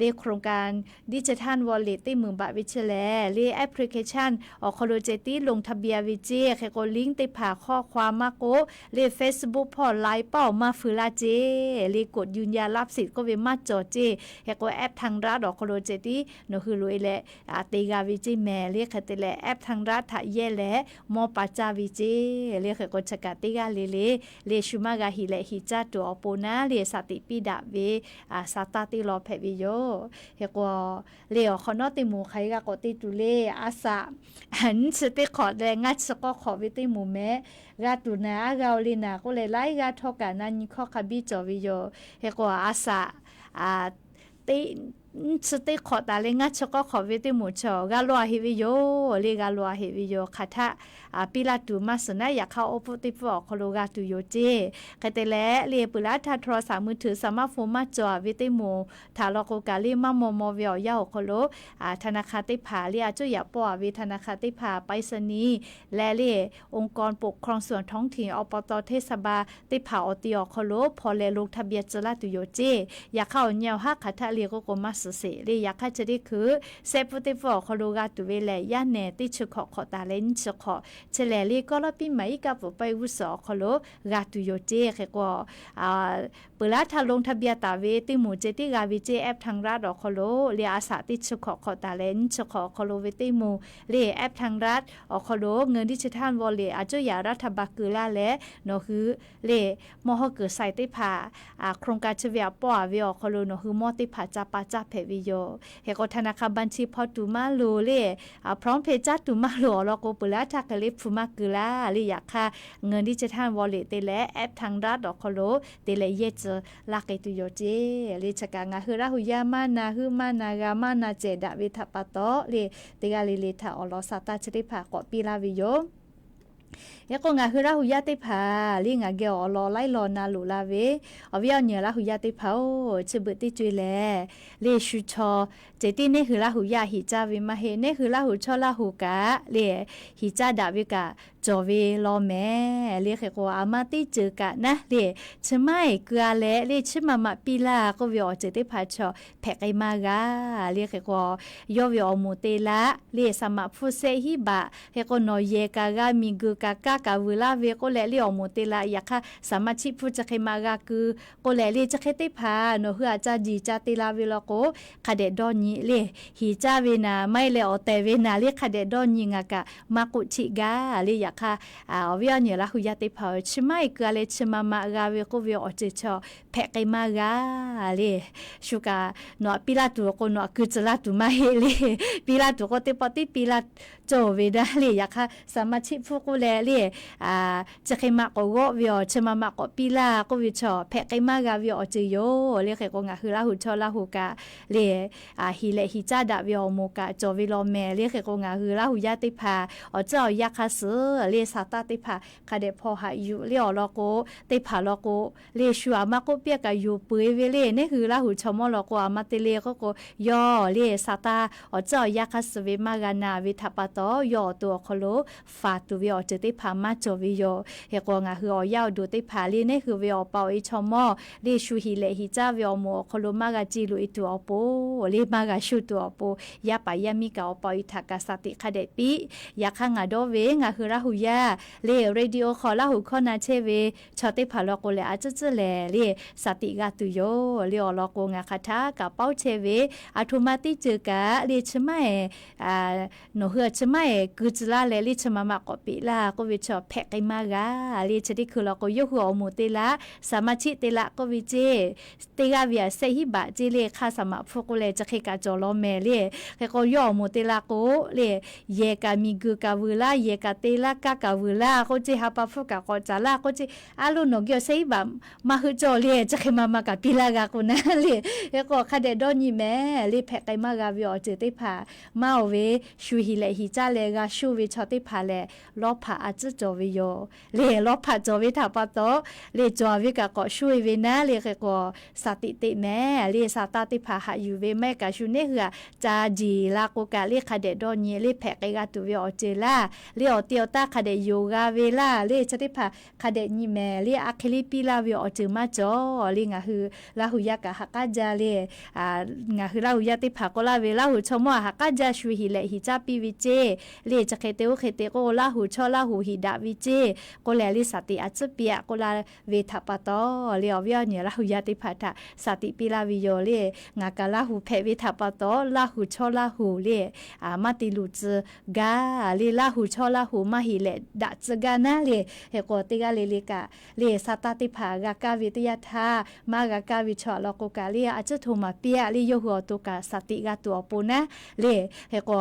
le โครงการ ดิจิทัลวอลเล็ต teˇ meunˍ baꞈ ve chi lehˬ, le application awˬ hk'aw lo ceh tiˉ ลงทะเบียน ve ceˇ. Hk'e k'o link teˇ hpaˍ hk'awˇ hk'aw maˇ k'oˆ, le Facebook hpawˇ Line paˇ awˬ maˇ feu laˇ ceˇ. Le กดยืนยันรับสิทธิ์ k'oˆ ve maˇ cawˬ ceˇ. Hk'e k'o แอปทางรัฐ awˬ hk'aw lo ceh tiˉ nawˬ hui loꞈ e leh te g'a ve ceˇ mehˍ. Le hk'e te leh แอปทางรัฐ htaꞈ yehˇ leh mawˇ pa caˇ ve ceˇ. Le hk'e k'o chi kaꞈ teˇ g'aˇ le le, le shu maˇ g'a hiˍ leh hiˍ caˇ tuˬ awˬ pon naˉ le สติ piˇ daꞈ ve sa taˇ teˇ law hpehꞈ ve yoˬ. Hk'e k'o le awˬ hk'awꞈ nawˉ teˇ moˍ hk'aˬ hk'e g'a k'awꞈ te tuˬ le, a saꞈ nyiˇ chi teˇ hk'awꞈ leh ngaˇ chi k'awˇ hk'awꞈ ve teˇ moˍ mehˍ. G'a tuˬ naˍ, a g'a-o le naˍ k'oˆ leh laiˉ g'aˇ htawˇ kaꞈ na nyi hkawˇ hk'a biˇ cawˬ ve yoˬ. Hk'e k'o a saꞈ teˇ nyiˇ chi teˇ hk'awꞈ taˍ leh ngaˇ chi k'awˇ hk'awꞈ ve teˇ moˍ chaw g'a loꞈ-a heˆ ve yoˬ. Le g'a loꞈ-a heˆ ve yoˬ. Hk'aˬ htaˆ piˇ laˇ tuˬ maˇ suhˍ naˉ, yaꞈ hk'aˇ awˬ pon teˇ pfuhˇ awˬ hk'aw lo g'a tuˬ yoˬ ceˇ. Hk'e te leh le peuˬ laˇ htaˇ โทรศัพท์มือถือ สมาร์ทโฟน maˇ cawˬ-a ve teˇ moˍ htaꞈ law k'o kaꞈ le maˇ maw maw ve awˬ yanˇ awˬ hk'aw lo ธนาคาร teˇ hpaˍ le a cuˇ yaꞈ pawˆ-a ve ธนาคาร teˇ hpaˍ ไปรษณีย์ leh le องค์กรปกครองส่วนท้องถิ่น อบต. เทศบาล teˇ hpaˍ awˬ ti awˬ hk'aw lo hpaw leh ลงทะเบียน tcuh laˇ tuˬ yoˬ ceˇ. Yaꞈ hk'aˇ awˬ nyi awˬ haˉ hk'aˬ htaˆ le k'oˆ k'o maˇ suhˍ sheˍ. Le yaꞈ hk'aˇ chi teˇ hkui sehˆ pfuhˇ teˇ pfuhˇ awˬ hk'aw lo g'a tuˬ ve lehˬ, yaˇ nehˬ teˇ chi hkawꞈ hk'awꞈ taˍ leh nyiˇ chi hk'awꞈ chi lehˬ, le กรมพิมพ์ maˍ iˉ kaˆ pfuhˍ paiˇ g'uˇ suhˍ awˬ hk'aw lo g'a tuˬ yoˬ ceˇ. Hk'e k'o peuˬ laˇ htaˇ ลงทะเบียน taˍ ve teˇ moˍ ceh tiˉ g'a ve ceˇ. แอปทางรัฐ awˬ hk'aw lo le a saꞈ teˇ chi hkawꞈ hk'awꞈ taˍ leh nyiˇ chi hk'awꞈ awˬ hk'aw lo ve teˇ moˍ le แอปทางรัฐ awˬ hk'aw lo เงินดิจิทัลวอลเล็ต a cuˇ yaꞈ รัฐบาล keu laˇ leh nawˬ hui le mawˇ hawˉ kuiˬ sai teˇ hpaˍ โครงการ chi ve a pawˆ-a ve awˬ hk'aw lo nawˬ hui mawˇ teˇ hpaˍ ca pa caˇ hpehꞈ ve yoˬ. Hk'e k'o ธนาคารบัญชี hpaw tuˬ maˇ loˍ le, พร้อมเพย์ caˇ tuˬ maˇ loˍ awˬ lawn k'o peuˬ laˇ htaˇ hk'e le hpu maˇ keu laˇ. Le yaꞈ hk'aˇ เงินดิจิทัลวอลเล็ต te leh แอปทางรัฐ awˬ hk'aw lo te leh yehˇ tcuh laˇ k'ai tuˬ yoˬ ceˇ. Le chi kaꞈ ngaˬ hui Laˇ huˍ yaˇ maˇ na huiˉ maˇ na g'a maˇ na cehˬ daꞈ ve htaꞈ pa taw le teˇ g'aˇ le le htaꞈ awˬ lawn sa taˇ chi teˇ hpaˍ k'awꞈ piˇ laˇ ve yoˬ. Hk'e k'o ngaˬ hui Laˇ huˍ yaˇ teˇ hpaˍ le ngaˬ geh awˬ lawn laiˉ law na loꞈ la ve, awˬ viˉ awˬ nyi Laˇ huˍ yaˇ teˇ hpaˍ-oˬ, chi beuꞈ teˇ co e lehˬ le shu chaw ceh tiˉ neˇ hui Laˇ huˍ yaˇ hiˍ caˇ ve maˇ heˆ. Neˇ hui Laˇ huˍ chaw Laˇ huˍ kaꞈ le hiˍ caˇ daꞈ ve kaꞈ cawˬ ve law mehˍ. Le hk'e k'o a ma teˇ ceuˬ kaꞈ naˉ le chi maˇ eˍ keu-a leh le chi ma ma piˇ laˇ k'oˆ ve awˬ ceuˬ teˇ hpaˍ chaw hpehꞈ k'ai maˇ g'a. Le hk'e k'o yawˇ ve awˬ moˍ te laˇ le สมัครผู้ sehˆ hiˉ baꞈ. Hk'e k'o nawˬ yehˬ kaꞈ g'a, miˬguiˬ kaꞈ kaˇ kaꞈ vuiˬ laˇ ve k'oˆ leh le awˬ moˍ te laˇ. Yaꞈ hk'aˇ สมาชิก hpu chi hk'e ma g'a keu k'oˆ leh le chi hk'e teˇ hpaˍ nawˬ hui aꞈ ca jiˬ ca te la ve law k'o hk'a dehꞈ dawˇ nyi le hiˍ caˇ ve naˍ maˇ heˆ leh awˬ tehˬ ve naˍ le hk'a dehꞈ dawˇ nyi ngaˬ kaꞈ maˇ k'oˆ chiˆ gaˇ le. Yaꞈ hk'aˇ awˬ viˉ awˬ nyi Laˇ huˍ yaˇ teˇ hpaˍ-oˬ, chi maˇ eˍ keu-a leh chi ma ma g'a ve k'oˆ ve awˬ ceuˬ chaw hpehꞈ k'ai maˇ g'a le. Shu kaꞈ nawˬ aꞈ piˇ laˇ tuˬ k'o nawˬ aꞈ keu tcuh laˇ tuˬ maˇ heˆ le. Piˇ laˇ tuˬ k'o teˇ pawˆ tiˉ piˇ laˇ cawˬ ve daˇ le. Yaꞈ hk'aˇ สมาชิก hpu k'oˆ leh le chi hk'e ma k'awꞈ g'awˆ ve awˬ chi ma ma k'awꞈ piˇ laˇ k'oˆ ve chaw hpehꞈ k'ai maˇ g'a ve awˬ ceuˬ yoˬ. Le hk'e k'o ngaˬ hui Laˇ huˍ chaw Laˇ huˍ kaꞈ le hiˍ leh hiˍ caˇ daꞈ ve awˬ moˍ kaꞈ cawˬ ve law mehˍ. Le hk'e k'o ngaˬ hui Laˇ huˍ yaˇ teˇ hpaˍ awˬ tcuhˉ awˬ yanˇ hk'a suhˍ le sa taˇ teˇ hpaˍ hk'a dehꞈ hpaw haꞈ yuˬ le awˬ lawn k'o teˇ hpaˍ law k'o le shu aꞈ maˇ k'oˆ piˇ kaꞈ yonˍ peu-e ve le. Neˇ hui Laˇ huˍ chaw mawˇ law k'o aꞈ ma te le k'oˆ k'o yawˇ le sa taˇ awˬ tcuhˉ awˬ yanˇ hk'a suhˍ ve maˇ g'a na ve htaꞈ pa taw yawˇ awˬ to awˬ hk'aw lo faˍ tuˬ ve awˬ ceuˬ teˇ hpaˍ maˇ cawˬ ve yoˬ. Hk'e k'o ngaˬ hui awˬ yaˇ awˬ duˬ teˇ hpaˍ le neˇ hui ve awˬ pa awˬ e chaw mawˇ le shu hiˍ leh hiˍ caˇ ve awˬ moˍ awˬ hk'aw lo maˇ g'a ce loꞈ e tuˬ awˬ pon le maˇ g'a shu tuˬ awˬ pon yaˇ paˍ yaˇ miˇ kaꞈ awˬ pa awˬ e htaꞈ kaꞈ sa tiꞈ hk'a dehꞈ piˇ. Yaꞈ hk'aˇ ngaˬ dawˇ ve ngaˬ hui Laˇ huˍ yaˇ le radio hk'aw Laˇ huˍ hkawˇ na chehˇ ve chaw teˇ hpaˍ law k'o lehˬ a tcuhˉ tcuhˉ lehˬ le sa tiꞈ g'a tuˬ yoˬ. Le awˬ lawn k'o ngaˬ hk'aˬ htaˇ kaꞈ paoˇ chehˇ ve aˬ htoꞈ ma teˇ ceuˬ kaꞈ le chi maˇ eˍ nawˬ hui aꞈ chi maˇ eˍ keu tcuh laˇ leh le chi ma ma k'awꞈ peꞈ laˇ k'oˆ ve chaw hpehꞈ k'ai maˇ g'a. Le chi teˇ hkui law k'o yawˇ hui awˬ moˍ te laˇ สมาชิก te laˇ k'oˆ ve ceˇ teˇ g'aˇ ve aꞈ sehˆ hiˉ baꞈ ceˇ le hk'aˇ สมัครผู้ k'oˆ leh chi hk'e kaꞈ cawˬ law mehˍ le. Hk'e k'o yawˇ awˬ moˍ te laˇ k'o le yehˬ kaꞈ miˬguiˬ kaꞈ vuiˬ laˇ, yehˬ kaꞈ te laˇ, kaˇ kaꞈ vuiˬ laˇ k'oˆ ceˇ, ha pa hpfuhˇ kaꞈ k'awꞈ caˍ laˇ k'oˆ ceˇ, a loˇ nawˬ geh awˬ sehˆ hiˉ baꞈ maˇ heuˆ cawˇ le chi hk'e ma ma kaꞈ piˇ laˇ g'a k'o naˉ le. Hk'e k'o hk'a dehꞈ dawˇ nyi mehˍ le hpehꞈ k'ai maˇ g'a ve awˬ ceuˬ teˇ hpaˍ maˇ oˬ ve shu hiˍ leh hiˍ jaˇ leh g'a shoˆ ve chaw teˇ hpaˍ lehˬ, lawˇ hpaꞈ a tcuhˉ cawˬ ve yoˬ. Lehˬ lawˇ hpaꞈ cawˬ ve htaꞈ pa taw, lehˬ cawˬ ve kaꞈ k'awꞈ shoˆ e ve naˉ lehˬ hk'e k'o, shaˍ tiꞈ teꞈ mehˍ lehˬ, shaˍ taˇ teˇ hpaˍ haꞈ yuˬ ve maˇ heˆ kaꞈ shu neˉ hui aꞈ ca jiˬ la k'o kaꞈ lehˬ, hk'a dehꞈ dawˇ nyi lehˬ hpehꞈ k'ai g'a tuˬ ve awˬ ceuˬ laˇ lehˬ, awˬ te awˬ taˇ hk'a dehꞈ yonˍ g'a ve laˇ lehˬ, chi teˇ hpaˍ hk'a dehꞈ nyi mehˍ lehˬ, a hk'e lehˬ piˇ laˇ ve awˬ ceuˬ maˇ cawˬ lehˬ, ngaˬ hui Laˇ huˍ yaˇ kaꞈ ha k'aˉ jaˇ lehˬ, ngaˬ hui Laˇ huˍ yaˇ teˇ hpaˍ k'oˆ laˇ ve, Laˇ huˍ chaw mawˇ a ha k'aˉ jaˇ shu hiˍ lehꞈ hiˍ caˇ piˇ ve ceˇ lehˬ, chi hk'e te oˇ hk'e te k'o, Laˇ huˍ chaw Laˇ huˍ hiˍ daꞈ ve ceˇ k'oˆ leh lehˬ, shaˍ tiꞈ a tcuhˉ piˇ aꞈ k'oˆ laˇ ve htaꞈ pa taw lehˬ, awˬ viˉ awˬ nyi Laˇ huˍ yaˇ teˇ hpaˍ htaꞈ shaˍ tiꞈ piˇ laˇ ve yoˬ lehˬ, ngaˬ kaꞈ Laˇ huˍ hpehꞈ ve htaꞈ pa taw, Laˇ huˍ chaw Laˇ huˍ lehˬ, maˇ te luˬ tcuh gaˇ lehˬ, Laˇ huˍ chaw Laˇ huˍ maˇ hiˍ lehꞈ daꞈ tcuh gaˇ naˉ lehˬ, hk'e k'o teˇ g'aˇ le le kaꞈ lehˬ, shaˍ taˇ teˇ hpaˍ g'a kaˇ ve teˇ yanˇ htaˇ, maˇ g'a kaˇ ve chaw aꞈ law k'o kaꞈ lehˬ, a tcuhˉ htoꞈ maˍ piˇ aꞈ lehˬ, yawˇ hui awˬ to kaꞈ shaˍ tiꞈ g'a tuˬ awˬ pon naˉ lehˬ, hk'e k'o,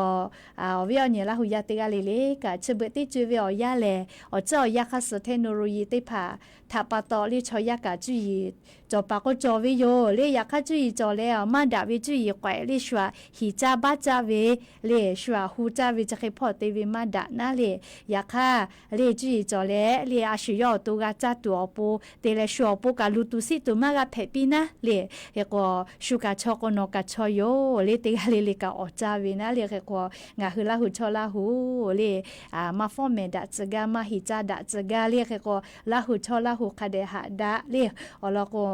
awˬ viˉ awˬ nyi Laˇ huˍ yaˇ teˇ g'aˇ le le kaꞈ, chi beuꞈ teˇ co e ve awˬ yanˇ lehˬ, awˬ tcuhˉ awˬ yanˇ hk'aˇ suh technology teˇ hpaˍ htaꞈ pa taw lehˬ, chaw yaˇ kaꞈ cuˇ yiˍ cawˬ paˍ k'o cawˬ ve yoˬ lehˬ, yaꞈ hk'aˇ cuˇ yiˍ cawˬ leh maˇ daꞈ ve cuˇ yiˍ k'awehꞈ lehˬ, shu aꞈ hiˍ caˇ baˇ caˇ ve lehˬ, shu aꞈ hu caˇ ve chi hk'e hpawˇ te ve maˇ daꞈ naˉ lehˬ, yaꞈ hk'aˇ lehˬ cuˇ yiˍ cawˬ leh lehˬ, a shu yawˇ awˬ to g'a caˇ tuˬ awˬ pon te leh, shu awˬ pon kaꞈ luˬ tuˬ siˆ tuˬ maˇ g'a hpehꞈ piˇ naˉ lehˬ, hk'e k'o, shu kaꞈ chaw k'o nawˬ kaꞈ chaw yoˬ lehˬ, teˇ g'aˇ le le kaꞈ awˬ caˇ ve naˉ lehˬ, hk'e k'o, ngaˬ hui Laˇ huˍ chaw Laˇ huˍ lehˬ, maˇ fawˉ mehˍ daꞈ tcuh gaˇ, maˇ hiˍ caˇ daꞈ tcuh gaˇ lehˬ, hk'e k'o, Laˇ huˍ chaw Laˇ huˍ hk'a dehꞈ haꞈ daꞈ lehˬ, awˬ lawn k'o,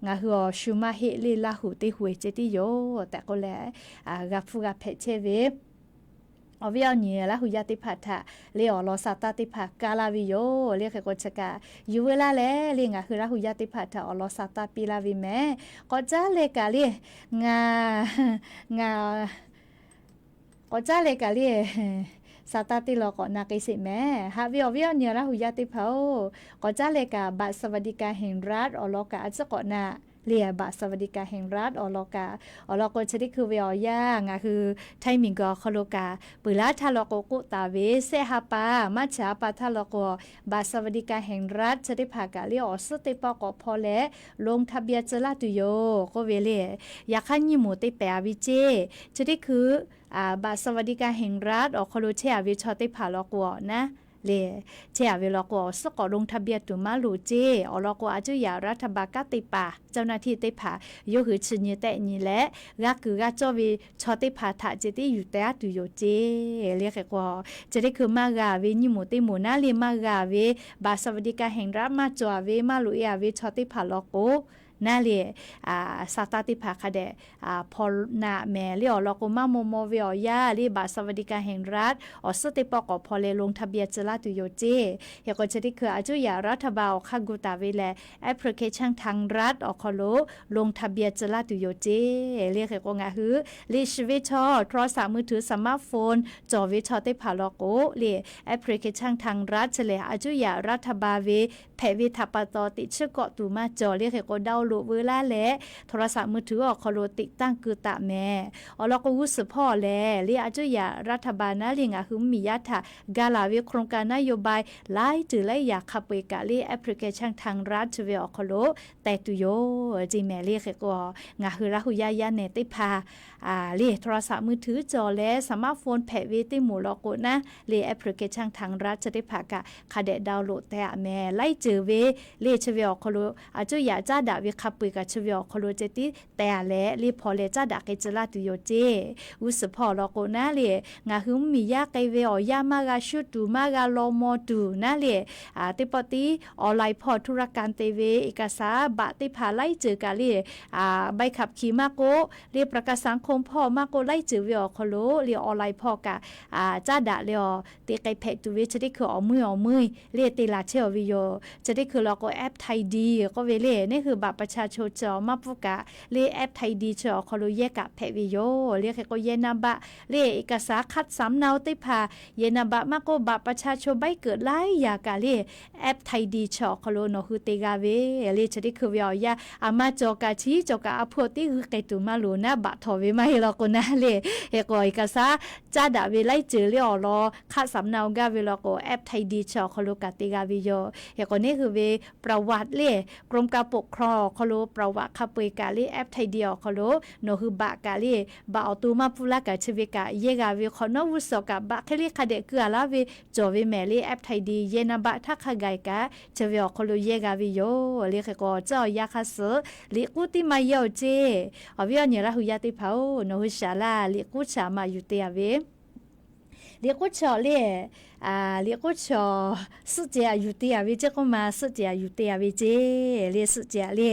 ngaˬ hui awˬ shu maˇ heˆ lehˬ, Laˇ huˍ teˇ huˍ e ce tiˉ yoˬ tehꞈ k'oˆ leh, g'a hpfuhˇ g'a hpehꞈ chehˇ ve awˬ viˉ awˬ nyi Laˇ huˍ yaˇ teˇ hpaˍ htaꞈ lehˬ, awˬ lawn shaˍ taˇ teˇ hpaˍ kaˇ laˇ ve yoˬ lehˬ, hk'e k'o chi kaꞈ yuˬ veu laˇ leh lehˬ, ngaˬ hui Laˇ huˍ yaˇ teˇ hpaˍ htaꞈ awˬ lawn shaˍ taˇ piˇ laˇ ve mehˍ. K'awꞈ caˉ leh kaꞈ lehˬ, ngaˬ ngaˬ k'awꞈ caˉ leh kaꞈ lehˬ, shaˍ taˇ teˇ lawn k'awꞈ na k'ai sheˍ mehˍ. Haꞈ ve awˬ viˉ awˬ nyi Laˇ huˍ yaˇ teˇ hpaˍ-oˬ, k'awꞈ caˉ leh kaꞈ บัตรสวัสดิการแห่งรัฐ awˬ lawn kaꞈ a tcuhˉ k'awꞈ na lehˬ, บัตรสวัสดิการแห่งรัฐ awˬ lawn kaꞈ, awˬ lawn k'o chi teˇ hkui ve awˬ yanˇ ngaˬ hui Htaiˇ miˬguiˬ awˬ hk'aw lo kaꞈ peuˬ laˇ htaˇ law k'o k'oˆ taˍ ve, sehˆ ha pa maˇ chi ha pa htaˇ law k'o, บัตรสวัสดิการแห่งรัฐ chi teˇ hpaˍ kaꞈ lehˬ awˬ suhˉ teˇ pawˆ k'awꞈ hpaw leh ลงทะเบียน tcuh laˇ tuˬ yoˬ k'oˆ ve lehˬ, yaꞈ hk'aˇ nyiˇ moˍ teˇ pehˍ a ve ceˇ. Chi teˇ hkui บัตรสวัสดิการแห่งรัฐ awˬ hk'aw lo chehˇ a ve chaw teˇ hpaˍ law k'o naˉ lehˬ, chehˇ a ve law k'o awˬ suhˉ k'awꞈ ลงทะเบียน tuˬ maˇ loˍ ceˇ. Awˬ lawn k'o, a cuˇ yaꞈ รัฐบาล kanˉ te paˍ เจ้าหน้าที่ teˇ hpaˍ yawˇ hui chi nyi tehˆ nyi leh, g'a kuiˬ g'a cawˇ ve chaw teˇ hpaˍ htaꞈ ceh tiˉ yuˬ teh aˉ tuˬ yoˬ ceˇ lehˬ, hk'e k'o, chi teˇ hkui maˇ g'a ve nyiˇ moˍ teˇ moˍ naˉ lehˬ, maˇ g'a ve บัตรสวัสดิการแห่งรัฐ maˇ cawˬ a ve maˇ loꞈ e a ve chaw teˇ hpaˍ law k'o naˉ lehˬ, shaˍ taˇ teˇ hpaˍ hk'a dehꞈ hpaw na mehˍ lehˬ, awˬ lawn k'o maˇ maw maw ve awˬ yanˇ lehˬ บัตรสวัสดิการแห่งรัฐ awˬ suhˉ teˇ pawˆ k'awꞈ hpaw leh ลงทะเบียน tcuh laˇ tuˬ yoˬ ceˇ. Hk'e k'o chi teˇ hkui a cuˇ yaꞈ รัฐบาล awˬ hk'aˇ gu taˍ ve lehˬ แอปพลิเคชันทางรัฐ awˬ hk'aw lo ลงทะเบียน tcuh laˇ tuˬ yoˬ ceˇ lehˬ, hk'e k'o ngaˬ hui lehˬ shiˍ ve chaw โทรศัพท์มือถือ สมาร์ทโฟน cawˬ ve chaw teˇ hpaˍ law k'o lehˬ แอปพลิเคชันทางรัฐ chi lehˬ a cuˇ yaꞈ รัฐบาล ve hpehꞈ ve htaꞈ pa taw teꞈ chiˉ kawˆ tuˬ maˇ cawˬ lehˬ, hk'e k'o download veu laˇ leh โทรศัพท์มือถือ awˬ hk'aw lo ติดตั้ง keu taˍ mehˍ. Awˬ lawn k'o g'uˇ suhˍ hpawˇ lehˬ lehˬ a cuˇ yaꞈ รัฐบาล naˉ lehˬ ngaˬ hui mvuhˇmiˬ yaˇ htaꞈ ga laˬ ve โครงการนโยบาย laiˉ ceuˬ laiˉ yaꞈ hk'a peu-eˬ kaꞈ lehˬ แอปพลิเคชันทางรัฐ chi ve awˬ hk'aw lo teh tuˬ yoˬ ceˇ mehˍ lehˬ, hk'e k'o ngaˬ hui Laˇ huˍ yaˇ yaˇ nehˬ teˇ hpaˍ lehˬ โทรศัพท์มือถือ cawˬ leh สมาร์ทโฟน hpehꞈ ve teˇ moˍ law k'o naˉ lehˬ แอปพลิเคชันทางรัฐ chi teˇ hpaˍ kaꞈ hk'a dehꞈ download teh aꞈ mehˍ. Laiˉ ceuˬ ve lehˬ chi ve awˬ hk'aw lo a cuˇ yaꞈ caˉ daꞈ ve hk'a peu-eˬ kaꞈ chi ve awˬ hk'aw lo ceh tiˉ teh a leh lehˬ hpaw leh caˉ daꞈ k'ai tcuh laˇ tuˬ yoˬ ceˇ. G'uˇ suhˍ hpawˇ law k'o naˉ lehˬ ngaˬ hui mvuhˇmiˬ yaˇ k'ai ve awˬ yanˇ maˇ g'a shuˇ tuˬ maˇ g'a law maw tuˬ naˉ lehˬ, teˇ pawˆ tiˉ online hpawˇ ธุรกรรม te ve เอกสาร บัตร teˇ hpaˍ laiˉ ceuˬ kaꞈ lehˬ ใบขับขี่ maˇ k'oˆ lehˬ ประกันสังคม hpawˇ maˇ k'oˆ laiˉ ceuˬ ve awˬ hk'aw lo lehˬ online hpawˇ kaꞈ caˉ daꞈ leh awˬ te k'ai hpehꞈ tuˬ ve chi teˇ hkui awˬ meuˇ awˬ meuˇ lehˬ te laˬ chehˇ a ve yoˬ. Chi teˇ hkui law k'o แอปไทยดี k'oˆ ve lehˬ neˇ hui บัตรประชาชน chi awˬ maˇ pfuhˇ kaꞈ lehˬ แอปไทยดี chi awˬ hk'aw lo yehˇ kaꞈ hpehꞈ ve yoˬ lehˬ, hk'e k'o yehˇ นามบัตร lehˬ เอกสาร คัดสำเนา teˇ hpaˍ yehˇ นามบัตร maˇ k'oˆ บัตรประชาชน ใบเกิด laiˉ yaꞈ kaꞈ lehˬ แอปไทยดี chi awˬ hk'aw lo nawˬ hui te g'a ve lehˬ, chi teˇ hkui ve awˬ yanˇ a maˇ cawˬ kaꞈ chi cawˬ kaꞈ a hpuˇ tiˉ g'uiˇ k'ai tuˬ maˇ loˍ naˉ baꞈ htawˍ ve maˇ heˆ law k'o naˉ lehˬ, hk'e k'o เอกสาร caˉ daꞈ ve laiˉ ceuˬ lehˬ awˬ lawn hk'aˆ saˍ naw gaˇ ve law k'o แอปไทยดี chi awˬ hk'aw lo kaꞈ te g'a ve yoˬ. Hk'e k'o neˇ hui ve ประวัติ lehˬ กรมการปกครอง awˬ hk'aw lo ประวัติ hk'a peu-eˬ kaꞈ le แอปไทยดี awˬ hk'aw lo nawˬ hui baꞈ kaꞈ le, baꞈ awˬ to maˇ pfuhˇ laˇ kaꞈ chi ve kaꞈ yehˇ g'a ve hk'awꞈ nawˉ g'uˇ suhˍ kaꞈ baꞈ hk'e le hk'a dehꞈ keu-a laˇ ve cawˬ ve mehˍ le แอปไทยดี yehˇ นามบัตร htaˇ hk'a gaˬ kaꞈ chi ve awˬ hk'aw lo yehˇ g'a ve yoˬ. Le hk'e k'o, tcuhˉ awˬ yanˇ hk'aˇ suh liꞈ k'uˉ tiˉ maˇ yehˇ-oˬ ceˇ. Awˬ viˉ awˬ nyi Laˇ hu yaˇ teˇ hpaˍ-oˬ, nawˬ hui shaˍ laˇ, liꞈ k'uˉ chi aꞈ maˇ yuˬ te-a ve. Liꞈ k'uˉ chi awˬ le, liꞈ k'uˉ chi awˬ suhˆ cehˬ aꞈ yuˬ te-a ve ceˇ k'oˆ ma, suhˆ cehˬ aꞈ yuˬ te-a ve ceˇ. Le suhˆ cehˬ aꞈ le,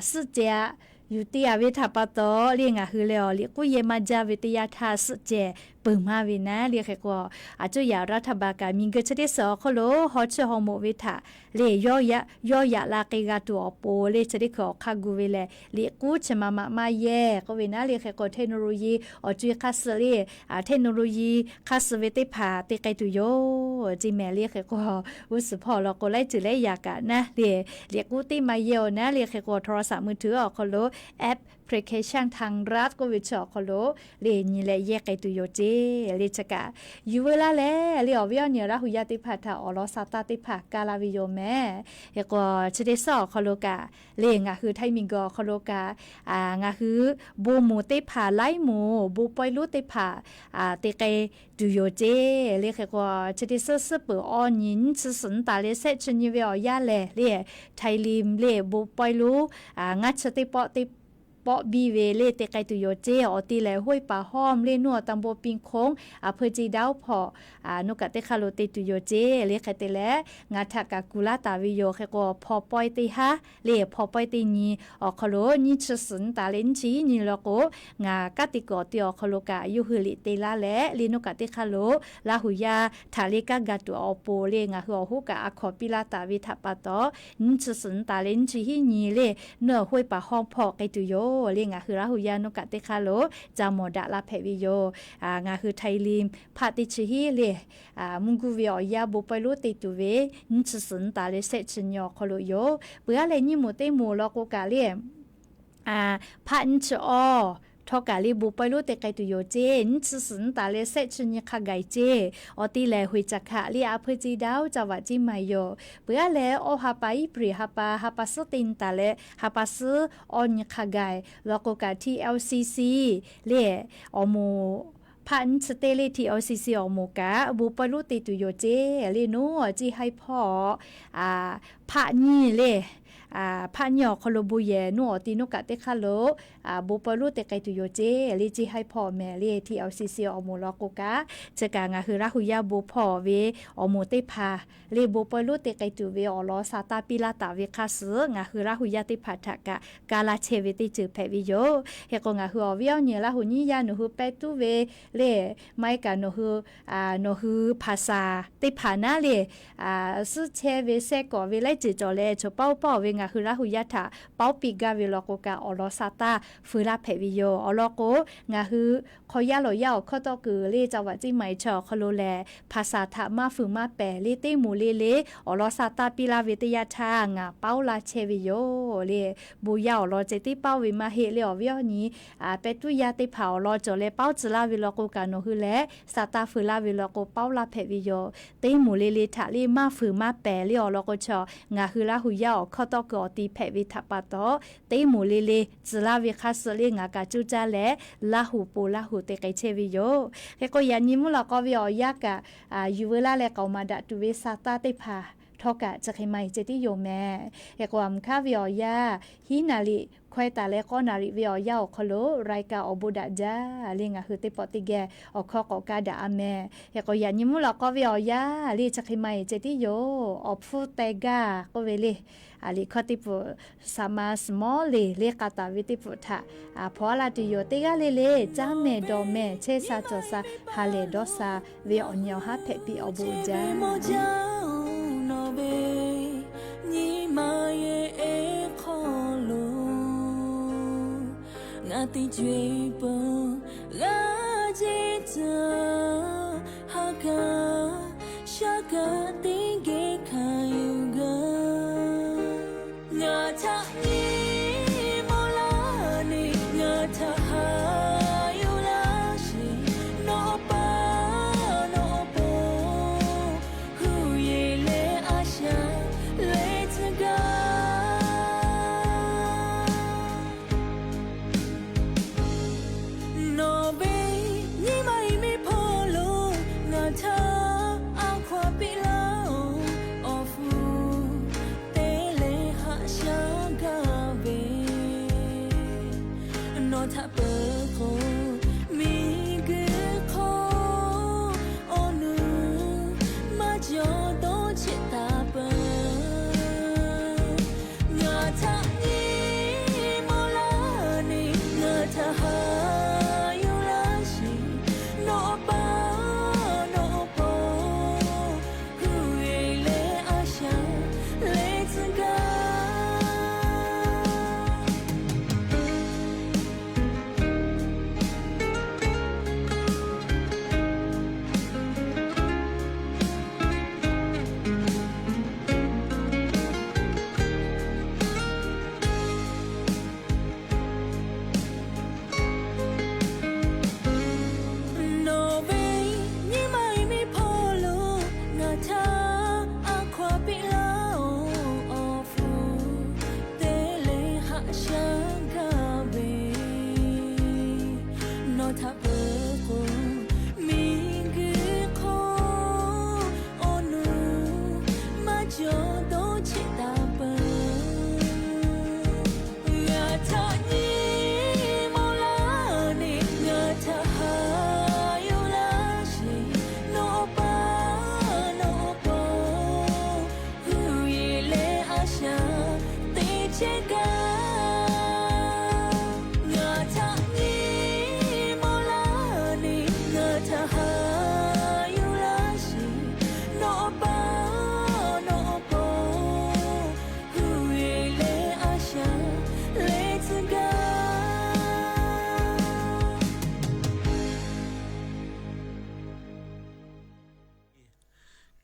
suhˆ cehˬ aꞈ yuˬ te-a ve htaꞈ pa taw le, ngaˬ hui lehˬ awˬ liꞈ k'uˉ yehˇ maˇ jaˇ ve teˇ yanˇ htaˇ suhˆ cehˬ peuˬ maˇ ve naˉ. Le hk'e k'o, a cuˇ yaꞈ raˇ htaˇ ba kaꞈ miˬguiˬ chi teˇ suhˍ awˬ hk'aw lo haw chiˇ haw moꞈ ve htaꞈ le yawˇ yaꞈ la k'ai g'a tuˬ awˬ pon le, chi teˇ hkui awˬ hk'aˇ gu ve lehˬ, liꞈ k'uˉ chi ma ma maˇ yehˇ k'oˆ ve naˉ. Le hk'e k'o, technology awˬ co-e hk'aˇ suh le, technology hk'aˇ suh ve teˇ hpaˍ te k'ai tuˬ yoˬ ceˇ mehˍ. Le hk'e k'o, g'uˇ suhˍ hpawˇ law k'o, laiˉ ceuˬ laiˉ yaꞈ kaꞈ naˉ le, liꞈ k'uˉ teˇ maˇ yehˇ-oˬ naˉ. Le hk'e k'o, โทรศัพท์มือถือ awˬ hk'aw lo application ทางรัฐ k'oˆ ve chi awˬ hk'aw lo le nyi leh yehˇ k'ai tuˬ yoˬ ceˇ. Le chi kaꞈ yuˬ veu laˇ leh le, awˬ viˉ awˬ nyi Laˇ hu yaˇ teˇ hpaˍ htaꞈ awˬ lawn sa taˇ teˇ hpaˍ kaˇ laˇ ve yoˬ mehˍ. Hk'e k'o, chi teˇ suhˍ awˬ hk'aw lo kaꞈ le, ngaˬ hui Htaiˇ miˬguiˬ awˬ hk'aw lo kaꞈ ngaˬ hui bon moˍ teˇ hpaˍ, laiˉ moˍ bon pawehˇ lonˉ teˇ hpaˍ te k'ai tuˬ yoˬ ceˇ. Le hk'e k'o, chi teˇ suhˍ suhˉ peuˬ awˬ nyi nyiˇ chi suhˍ nyi taˍ leh shehˆ chi nyi ve awˬ yanˇ lehˬ le, Htaiˇ liꞈ le bon pawehˇ lonˉ ngaˇ chi teˇ pawˆ teˇ pawˆ biˇ ve le te k'ai tuˬ yoˬ ceˇ. Awˬ ti lehˬ, ห้วยป่าห้อม le nuˇ awˬ ตำบลปิงโค้ง a hpeu ce daˇ oˉ hpawꞈ nuˇ kaꞈ teˇ hk'aˇ lo te tuˬ yoˬ ceˇ. Le hk'e te leh, ngaˬ htaꞈ kaꞈ kuˬ laˇ taˍ ve yoˬ. Hk'e k'o, hpaw pawehˇ teˇ haˉ le hpaw pawehˇ teˇ nyi awˬ hk'aw lo nyiˇ chi suhˍ nyi taˍ leh nyiˇ chi hiˉ nyi law k'o, ngaˬ kaˉ te kuiˬ awˬ ti awˬ hk'aw lo kaꞈ yawˇ hui liꞈ te laˇ leh le nuˇ kaꞈ teˇ hk'aˇ lo Laˇ hu yaˇ htaꞈ le kaˇ ga tuˬ awˬ pon le ngaˬ hui awˬ hoˉ kaꞈ a hkawnˍ piˇ laˇ taˍ ve htaꞈ pa taw, nyiˇ chi suhˍ nyi taˍ leh nyiˇ chi hiˉ nyi le nuˇ ห้วยป่าห้อม hpawˇ k'ai tuˬ yoˬ. Le ngaˬ hui Laˇ hu yaˇ nuˇ kaꞈ teˇ hk'aˇ lo ca mawˬ daꞈ la hpehꞈ ve yoˬ. Ngaˬ hui Htaiˇ liꞈ hpaˆ teˇ chi hiˉ le mvuhˇ guˇ ve awˬ yanˇ bon pawehˇ lonˉ te tuˬ ve nyiˇ chi suhˍ nyi taˍ leh shehˆ chi nyi awˬ hk'aw lo yoˬ. Peuˬ aˉ leh nyiˇ moˍ teˇ moˍ law k'o kaꞈ le, hpaˆ nyiˇ chi awˬ htawˇ kaꞈ le bon pawehˇ lonˉ te k'ai tuˬ yoˬ ceˇ. Nyiˇ chi suhˍ nyi taˍ leh shehˆ chi nyi hk'a gaˬ ceˇ. Awˬ ti lehˬ, ห้วยจักขะ le a hpeu ce daˇ oˉ ca vaꞈ ciˉ ma yoˬ. Peuˬ aˉ leh, awˇ ha pa Iˉ hpeuꞈ ha pa ha pa suhˉ teˇ nyi taˍ leh ha pa suhˉ awˇ nyi hk'a gaˬ law k'o kaꞈ, TLCC le awˬ moˍ hpaˆ nyiˇ chi teˇ le TLCC awˬ moˍ kaꞈ bon pawehˇ lonˉ te tuˬ yoˬ ceˇ. Le nuˇ awˬ ciˇ haiˉ hpawˇ hpaˆ nyiˇ le, hpaˆ nyiˇ awˬ hk'aw lo bon yehˬ nuˇ awˬ ti nuˇ kaꞈ teˇ hk'aˇ lo bon pawehˇ lonˉ te k'ai tuˬ yoˬ ceˇ. Le ciˇ haiˉ hpawˇ mehˍ le TLCC awˬ moˍ law k'o kaꞈ, chi kaꞈ ngaˬ hui Laˇ hu yaˇ bon hpawˇ ve awˬ moˍ teˇ hpaˍ le bon pawehˇ lonˉ te k'ai tuˬ ve awˬ lawn sa taˇ piˇ laˇ taˍ ve hk'aˇ suh ngaˬ hui Laˇ hu yaˇ teˇ hpaˍ htaꞈ kaꞈ kaˇ laˇ chehˇ ve teˇ ceuˬ hpehꞈ ve yoˬ. Hk'e k'o, ngaˬ hui awˬ viˉ awˬ nyi Laˇ hu nyiˇ yaˇ nawˬ hui pehˇ tuˉ ve le, maˇ heˆ kaꞈ nawˬ hui ภาษา teˇ hpaˍ naˉ le, suhˉ chehˇ ve shehˇ kawꞈ ve laiˉ ceuˬ cawˬ leh chaw paˆ oˇ paˆ-oˬ ve ngaˬ hui Laˇ hu yaˇ htaꞈ paoˉ piˇ gaˇ ve law k'o kaꞈ, awˬ lawn sa taˇ feu laˇ hpehꞈ ve yoˬ. Awˬ lawn k'o, ngaˬ hui hk'aw yaˇ lawˬ yaˇ awˬ hkawˇ tawˆ kuiˬ le ca vaꞈ ciˉ ma e chi awˬ hk'aw lo lehˬ, ภาษา htaꞈ maˇ fuiˍ maˇ pehˍ le teˇ moˍ le le awˬ lawn sa taˇ piˇ laˇ ve teˇ yanˇ htaˇ ngaˬ paoˉ laˇ chehˇ ve yoˬ. Le bon yaˇ awˬ lawn ceh tiˉ paoˉ ve maˇ heˆ le, awˬ viˉ awˬ nyi pehˇ tuˉ yaˇ teˇ hpaˍ awˬ lawn cawˬ leh paoˉ tcuh laˇ ve law k'o kaꞈ, nawˬ hui lehˬ sa taˇ fuiˍ laˇ ve law k'o paoˉ laˇ hpehꞈ ve yoˬ. Teˇ moˍ le le htaꞈ le maˇ fuiˍ maˇ pehˍ le awˬ lawn k'o, chaw ngaˬ hui Laˇ hu yaˇ awˬ hkawˇ tawˆ kuiˬ awˬ ti hpehꞈ ve htaꞈ pa taw, teˇ moˍ le le tcuh laˇ ve hk'aˇ suh le ngaˬ kaꞈ cuˇ caˇ leh Laˇ hu pon Laˇ hu te k'ai chehˇ ve yoˬ. Hk'e k'o, yaꞈ nyi mvuhˇ lawꞈ k'aw ve awˬ yanˇ kaꞈ yuˬ veu laˇ leh k'aoˍ maˍ daꞈ tuˬ ve sa taˇ teˇ hpaˍ htawˇ kaꞈ chi hk'e ma e ceh tiˉ yoˬ mehˍ. Hk'e k'o, aˬ mvuhˇ hk'aˇ ve awˬ yanˇ hiˉ naˍ riˍ hkawehˇ taˍ leh k'awˇ naˍ riˍ ve awˬ yanˇ awˬ hk'aw lo รายการ awˬ bon daꞈ jaˇ le ngaˬ hui teˇ pawˆ teˇ geh awˬ hkawˇ k'awꞈ kaˇ daꞈ-a mehˍ. Hk'e k'o, yaꞈ nyi mvuhˇ lawꞈ k'aw ve awˬ yanˇ le chi hk'e ma e ceh tiˉ yoˬ. Awˬ hpfuhˇ teh gaˇ k'oˆ ve le, liꞈ hkawˇ teˇ pfuhˍ สามารถ small เลย le k'a taˍ ve teˇ pfuhˍ htaꞈ hpaw aˉ laˇ tuˬ yoˬ. Teˇ g'aˇ le le caˇ mehˍ dawˬ mehˍ chehˇ sha cawˬ sha ha lehˬ dawˇ sha ve awˬ nyi awˬ haˉ hpehꞈ piˇ awˬ bon uiˍ jaˇ. Nyi ma yehˬ ehˉ hk'aw lo ngaˬ te co-e peuˬ g'a jeˇ tcuh ha kaꞈ shaˉ kaꞈ teˇ geh hkanˍ yuˬ gaˇ. Ngaˬ htaꞈ nyi mawˬ laˇ le, ngaˬ htaꞈ ha yuˬ laˇ sheˍ. Nawˬ pa nawˬ awˬ pon huˍ yeˬ leh a shaꞈ leh tcuh gaˇ.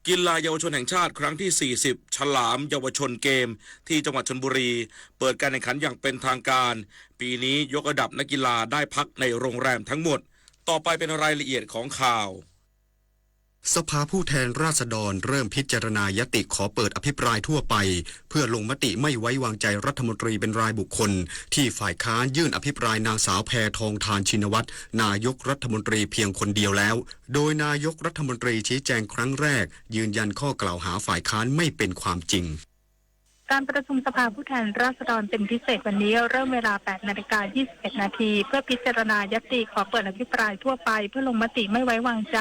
กีฬาเยาวชนแห่งชาติครั้งที่ สี่สิบ ฉลามเยาวชนเกม ที่จังหวัดชลบุรี เปิดการแข่งขันอย่างเป็นทางการ ปีนี้ยกระดับนักกีฬาได้พักในโรงแรมทั้งหมด ต่อไปเป็นรายละเอียดของข่าว สภาผู้แทนราษฎรเริ่มพิจารณายติขอเปิดอภิปรายทั่วไป เพื่อลงมติไม่ไว้วางใจรัฐมนตรีเป็นรายบุคคล ที่ฝ่ายค้านยื่นอภิปรายนางสาวแพทองธารชินวัตร นายกรัฐมนตรีเพียงคนเดียวแล้ว โดยนายกรัฐมนตรีชี้แจงครั้งแรก ยืนยันข้อกล่าวหาฝ่ายค้านไม่เป็นความจริง การประชุมสภาผู้แทนราษฎรเป็นพิเศษวันนี้เริ่มเวลา แปดนาฬิกา ยี่สิบเอ็ดนาที เพื่อพิจารณายติขอเปิดอภิปรายทั่วไปเพื่อลงมติไม่ไว้วางใจ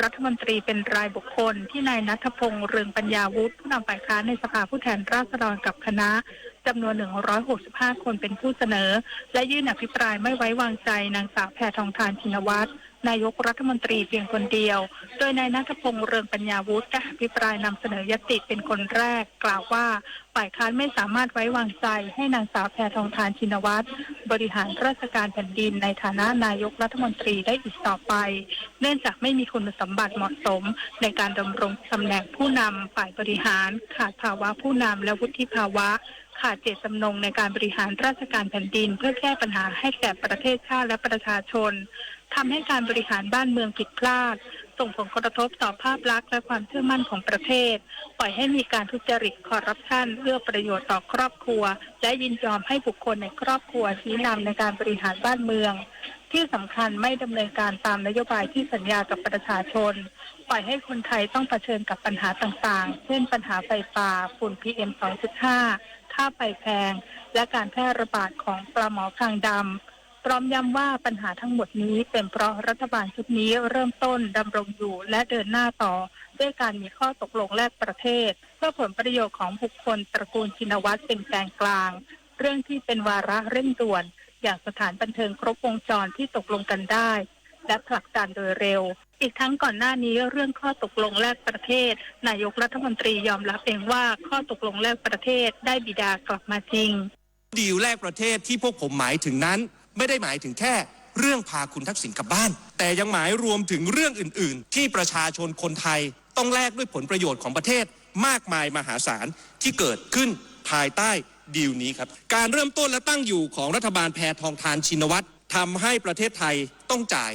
รัฐมนตรีเป็นรายบุคคลที่นายณัฐพงษ์ เรืองปัญญาวุฒิ ผู้นำฝ่ายค้านในสภาผู้แทนราษฎรกับคณะ จำนวน หนึ่งร้อยหกสิบห้า คนเป็นผู้เสนอ และยื่นอภิปรายไม่ไว้วางใจนางสาวแพทองธาร ชินวัตร นายกรัฐมนตรีเพียงคนเดียว โดยนายณัฐพงษ์ เรืองปัญญาวุฒิ ได้อภิปรายนำเสนอยติเป็นคนแรก กล่าวว่า ฝ่ายค้านไม่สามารถไว้วางใจให้นางสาวแพทองธาร ชินวัตร บริหารราชการแผ่นดินในฐานะนายกรัฐมนตรีได้อีกต่อไป เนื่องจากไม่มีคุณสมบัติเหมาะสมในการดำรงตำแหน่งผู้นำฝ่ายบริหาร ขาดภาวะผู้นำและวุฒิภาวะ ขาดเจตจำนงในการบริหารราชการแผ่นดินเพื่อแก้ปัญหาให้แก่ประเทศชาติและประชาชน ทำให้การบริหารบ้านเมืองผิดพลาด ส่งผลกระทบต่อภาพลักษณ์และความเชื่อมั่นของประเทศ ปล่อยให้มีการทุจริตคอร์รัปชัน เอื้อประโยชน์ต่อครอบครัว และยินยอมให้บุคคลในครอบครัวชี้นำในการบริหารบ้านเมือง ที่สำคัญไม่ดำเนินการตามนโยบายที่สัญญากับประชาชน ปล่อยให้คนไทยต้องเผชิญกับปัญหาต่างๆ เช่นปัญหาไฟป่า ฝุ่น พีเอ็ม สองจุดห้า ค่าไฟแพง และการแพร่ระบาดของปลาหมอคางดำ พร้อมย้ำว่าปัญหาทั้งหมดนี้เป็นเพราะรัฐบาลชุดนี้เริ่มต้นดำรงอยู่และเดินหน้าต่อด้วยการมีข้อตกลงแลกประเทศเพื่อผลประโยชน์ของบุคคลตระกูลชินวัตรเป็นแกนกลาง เรื่องที่เป็นวาระเร่งด่วนอย่างสถานบันเทิงครบวงจรที่ตกลงกันได้ และผลักดันโดยเร็ว อีกทั้งก่อนหน้านี้เรื่องข้อตกลงแลกประเทศ นายกรัฐมนตรียอมรับเองว่าข้อตกลงแลกประเทศได้บิดากลับมาจริง ดีลแลกประเทศที่พวกผมหมายถึงนั้น ไม่ได้หมายถึงแค่เรื่องพาคุณทักษิณกลับบ้าน แต่ยังหมายรวมถึงเรื่องอื่นๆ ที่ประชาชนคนไทยต้องแลกด้วยผลประโยชน์ของประเทศมากมายมหาศาลที่เกิดขึ้นภายใต้ดีลนี้ครับ การเริ่มต้นและตั้งอยู่ของรัฐบาลแพทองธาร ชินวัตร ทำให้ประเทศไทยต้องจ่าย